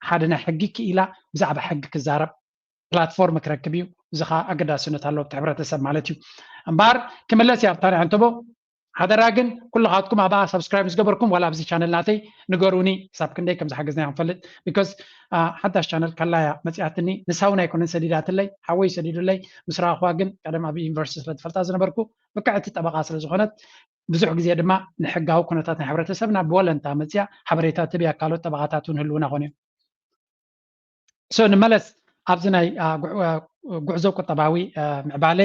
ሓደ ናይ ሕጊ ክኢላ ብዛዕባ ሕጊ ክዛረብ ፕላትፎርም ክረክብ እዩ። እዚ ኸኣ ኣገዳስነት ኣለዎ ኣብቲ ሕብረተሰብ ማለት እዩ። እምበኣር ክምለስ እያ ኣብታ ናይ ዓንተቦ። ሓደራ ግን ኩልኻትኩም ኣብኣ ሳብስክራይብ ምስ ገበርኩም ዋላ ኣብዚ ቻነል ናተይ ንገሩኒ ክሳብ ክንደይ ከም ዝሓገዝናዮ ክንፈልጥ። ቢኮዝ፣ አ፣ ሓዳሽ ቻነል ካላ እያ መጺኣትኒ። ንሳ እውን ኣይኮነን ሰዲዳትለይ፣ ሓወይ ሰዲዱለይ። ምስ ረኣኹዋ ግን ቀደም ኣብ ዩኒቨርሲቲ ስለ ዝፈልጣ ዝነበርኩ ብቅዕቲ ጠበቓ ስለ ዝኾነት ብዙሕ ግዜ ድማ ንሕጋዊ ኩነታት ናይ ሕብረተሰብና ብወለንታ መጺኣ ሓበሬታ ትህብ እያ። ካልኦት ጠበቓታት እውን ህልውና ኮኑ እዮም። So ንመለስ ኣብዚ ናይ፣ አ፣ ጉዕ-፣ አ፣ ጉዕዞ ቁጠባዊ፣ አ፣ ምዕባለ፣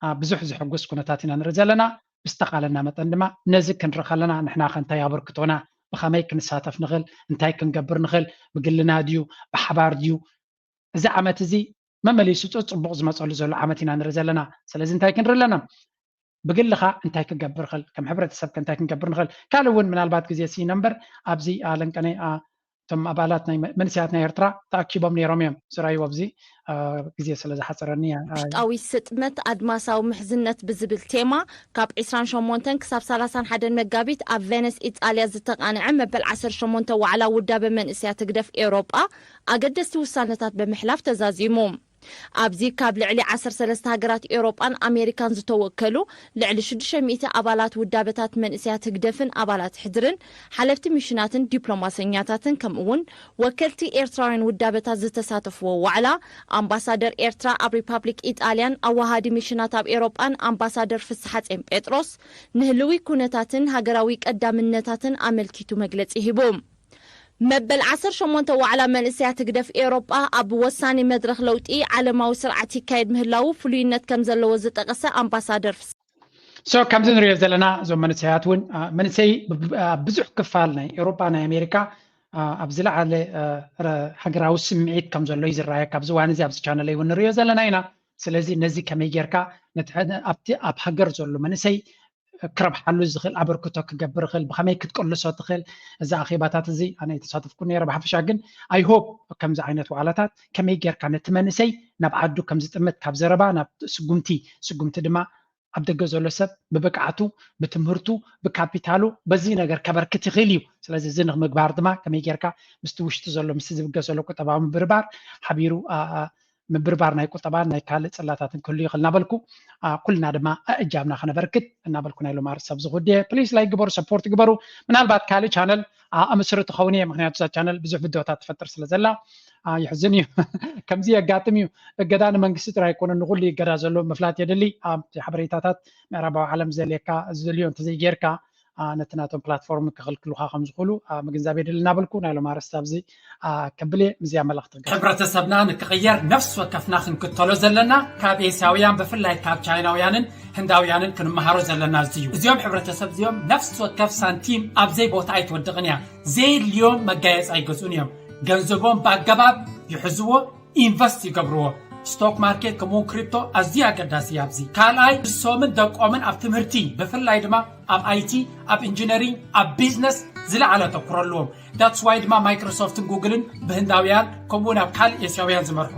አ፣ ብዙሕ ዘሐጉስ ኩነታት ኢና ንርኢ ዘለና። ብዝተኻለና መጠን ድማ ነዚ ክንርኢ ከለና ንሕና ከ እንታይ ኣበርክቶና፣ ብኸመይ ክንሳተፍ ንኽእል፣ እንታይ ክንገብር ንኽእል፣ ብግልና ድዩ፣ ብሓባር ድዩ፣ እዚ ዓመት እዚ መመሊሱ ጽ-፣ ጽቡቕ ዝመጸሉ ዘሎ ዓመት ኢና ንርኢ ዘለና። ስለዚ እንታይ ክንርኢ ኣለና? ብግልኻ እንታይ ክገብር ኽእል፣ ከም ሕብረተሰብ ከ እንታይ ክንገብር ንኽእል። ካልእ እውን ምናልባት ግዜ ሲኢነ እምበር ኣብዚ ለንቀነይ እቶም ኣባላት ናይ መንእሰያት ናይ ኤርትራ ተኣኪቦም ነይሮም እዮም ዝረኣይዎ። ኣብዚ ግዜ ስለ ዝሓፀረኒ እያ። ውሽጣዊ ስጥመት ኣድማሳዊ ምሕዝነት ብዝብል ቴማ ካብ ዕስራን ሸሞንተን ክሳብ ሰላሳን ሓደን መጋቢት ኣብ ቬነስ ኢጣልያ ዝተቓንዐ መበል ዓሰርተ ሸሞንተ ዋዕላ ውዳበ መንእሰያት ህግደፍ ኤውሮጳ ኣገደስቲ ውሳነታት ብምሕላፍ ተዛዚሙ። ኣብዚ ካብ ልዕሊ ዓሰርተ ሰለስተ ሃገራት ኤውሮጳን ኣሜሪካን ዝተወከሉ ልዕሊ ሽዱሽተ ሚእቲ ኣባላት ውዳበታት መንእሰያት ህግደፍን ኣባላት ሕድርን ሓለፍቲ ሚሽናትን ዲፕሎማሰኛታትን ከምኡ እውን ወከልቲ ኤርትራውያን ውዳበታት ዝተሳተፍዎ ዋዕላ ኣምባሳደር ኤርትራ ኣብ ሪፓብሊክ ኢጣልያን ኣዋሃዲ ሚሽናት ኣብ ኤውሮጳን ኣምባሳደር ፍስሓጼን ጴጥሮስ ንህልዊ ኩነታትን ሃገራዊ ቀዳምነታትን ኣመልኪቱ መግለጺ ሂቡ። መበል ዓሰርተ ሸሞንተ ዋዕላ መንእሰያት ህግደፍ ኤውሮጳ ኣብ ወሳኒ መድረኽ ለውጢ ዓለማዊ ስርዓት ይካየድ ምህላዉ ፍሉይነት ከም ዘለዎ ዝጠቐሰ ኣምባሳደር ፍስ so ከምዚ ንሪኦ ዘለና እዞም መንእሰያት እውን መንእሰይ ኣብ ብዙሕ ክፋል ናይ ኤውሮጳ ናይ ኣሜሪካ ኣብ ዝለዓለ ሃገራዊ ስምዒት ከም ዘሎ እዩ ዝረኣየ። ካብዚ እዋን እዚ ኣብዚ ቻነለይ እውን ንሪኦ ዘለና ኢና። ስለዚ ነዚ ከመይ ጌርካ ኣብቲ ኣብ ሃገር ዘሎ መንእሰይ ክረብሓሉ ዝኽእል ኣበርክቶ ክገብር ይኽእል፣ ብኸመይ ክትቅልሶ ትኽእል። እዚ ኣኼባታት እዚ ኣነ የተሳተፍኩ ነይረ። ብሓፈሻ ግን I hope ከምዚ ዓይነት ዋዕላታት ከመይ ጌርካ ነቲ መንእሰይ ናብ ዓዱ ከም ዝጥምት፣ ካብ ዘረባ ናብ ስጉምቲ፣ ስጉምቲ ድማ ኣብ ደገ ዘሎ ሰብ ብብቅዓቱ፣ ብትምህርቱ፣ ብካፒታሉ በዚ ነገር ከበርክት ይኽእል እዩ። ስለዚ እዚ ንምግባር ድማ ከመይ ጌርካ ምስቲ ውሽጢ ዘሎ ምስቲ ዝብገስ ዘሎ ቁጠባዊ ምብርባር ሓቢሩ ምብርባር ናይ ቁጠባን ናይ ካልእ ጽላታትን ክህሉ ይኽእል እናበልኩ ኩልና ድማ እጃምና ከነበርክት እናበልኩ ናይ ሎማር ሰብ ዝኹድየ please like ግበሩ፣ support ግበሩ። ምናልባት ካልእ ቻነል ኣምስሪ ትኸውን እየ፣ ምክንያቱ እዛ ቻነል ብዙሕ ቪድዮታት ትፈጥር ስለ ዘላ። ይሕዝን እዩ። ከምዚ የጋጥም እዩ። እገዳ ንመንግስቲ ጥራይ ኣይኮነን፣ ንኹሉ እገዳ ዘሎ ምፍላጥ የድሊ። ሓበሬታታት ምዕራባዊ ዓለም ዘልየካ ዝደልዮ እንተዘይጌርካ ነቲ ናቶም ፕላትፎርም ክኽልክሉኻ ከም ዝኽእሉ ምግንዛብ የድሊ እናበልኩ ናይ ሎም ኣርእስቲ ኣብዚ ከብል እየ። ምስዚኣ መልእኽቲ ክገብር። ሕብረተሰብና ንክቕየር ነፍሲ ወከፍና ክንክተሎ ዘለና ካብ ኤስያውያን ብፍላይ ካብ ቻይናውያንን ህንዳውያንን ክንመሃሮ ዘለና እዚ እዩ። እዚኦም ሕብረተሰብ እዚኦም ነፍሲ ወከፍ ሳንቲም ኣብ ዘይቦታ ኣይትወድቕን እያ። ዘየድልዮም መጋየፂ ኣይገዝኡን እዮም። ገንዘቦም ብኣገባብ ይሕዝዎ፣ ኢንቨስት ይገብርዎ። ስቶክ ማርኬት ከምኡውን ክሪፕቶ ኣዝዩ ኣገዳሲ እዩ። ኣብዚ ካልኣይ ንሶምን ደቆምን ኣብ ትምህርቲ ብፍላይ ድማ ኣብ ኣይቲ፣ ኣብ ኢንጂነሪንግ፣ ኣብ ቢዝነስ ዝለዓለ ኣተኩሮ ኣለዎም። ዳትስ ዋይ ድማ ማይክሮሶፍትን ጉግልን ብህንዳውያን ከምኡውን ኣብ ካልእ ኤስያውያን ዝመርሑ።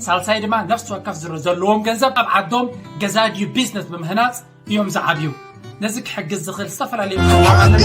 ሳልሳይ ድማ ነፍሲ ወከፍ ዝረ ዘለዎም ገንዘብ ኣብ ዓዶም ገዛ ድዩ ቢዝነስ ብምህናፅ እዮም ዝዓብዩ። ነዚ ክሕግዝ ዝኽእል ዝተፈላለዩ መዋቕር ኣለና።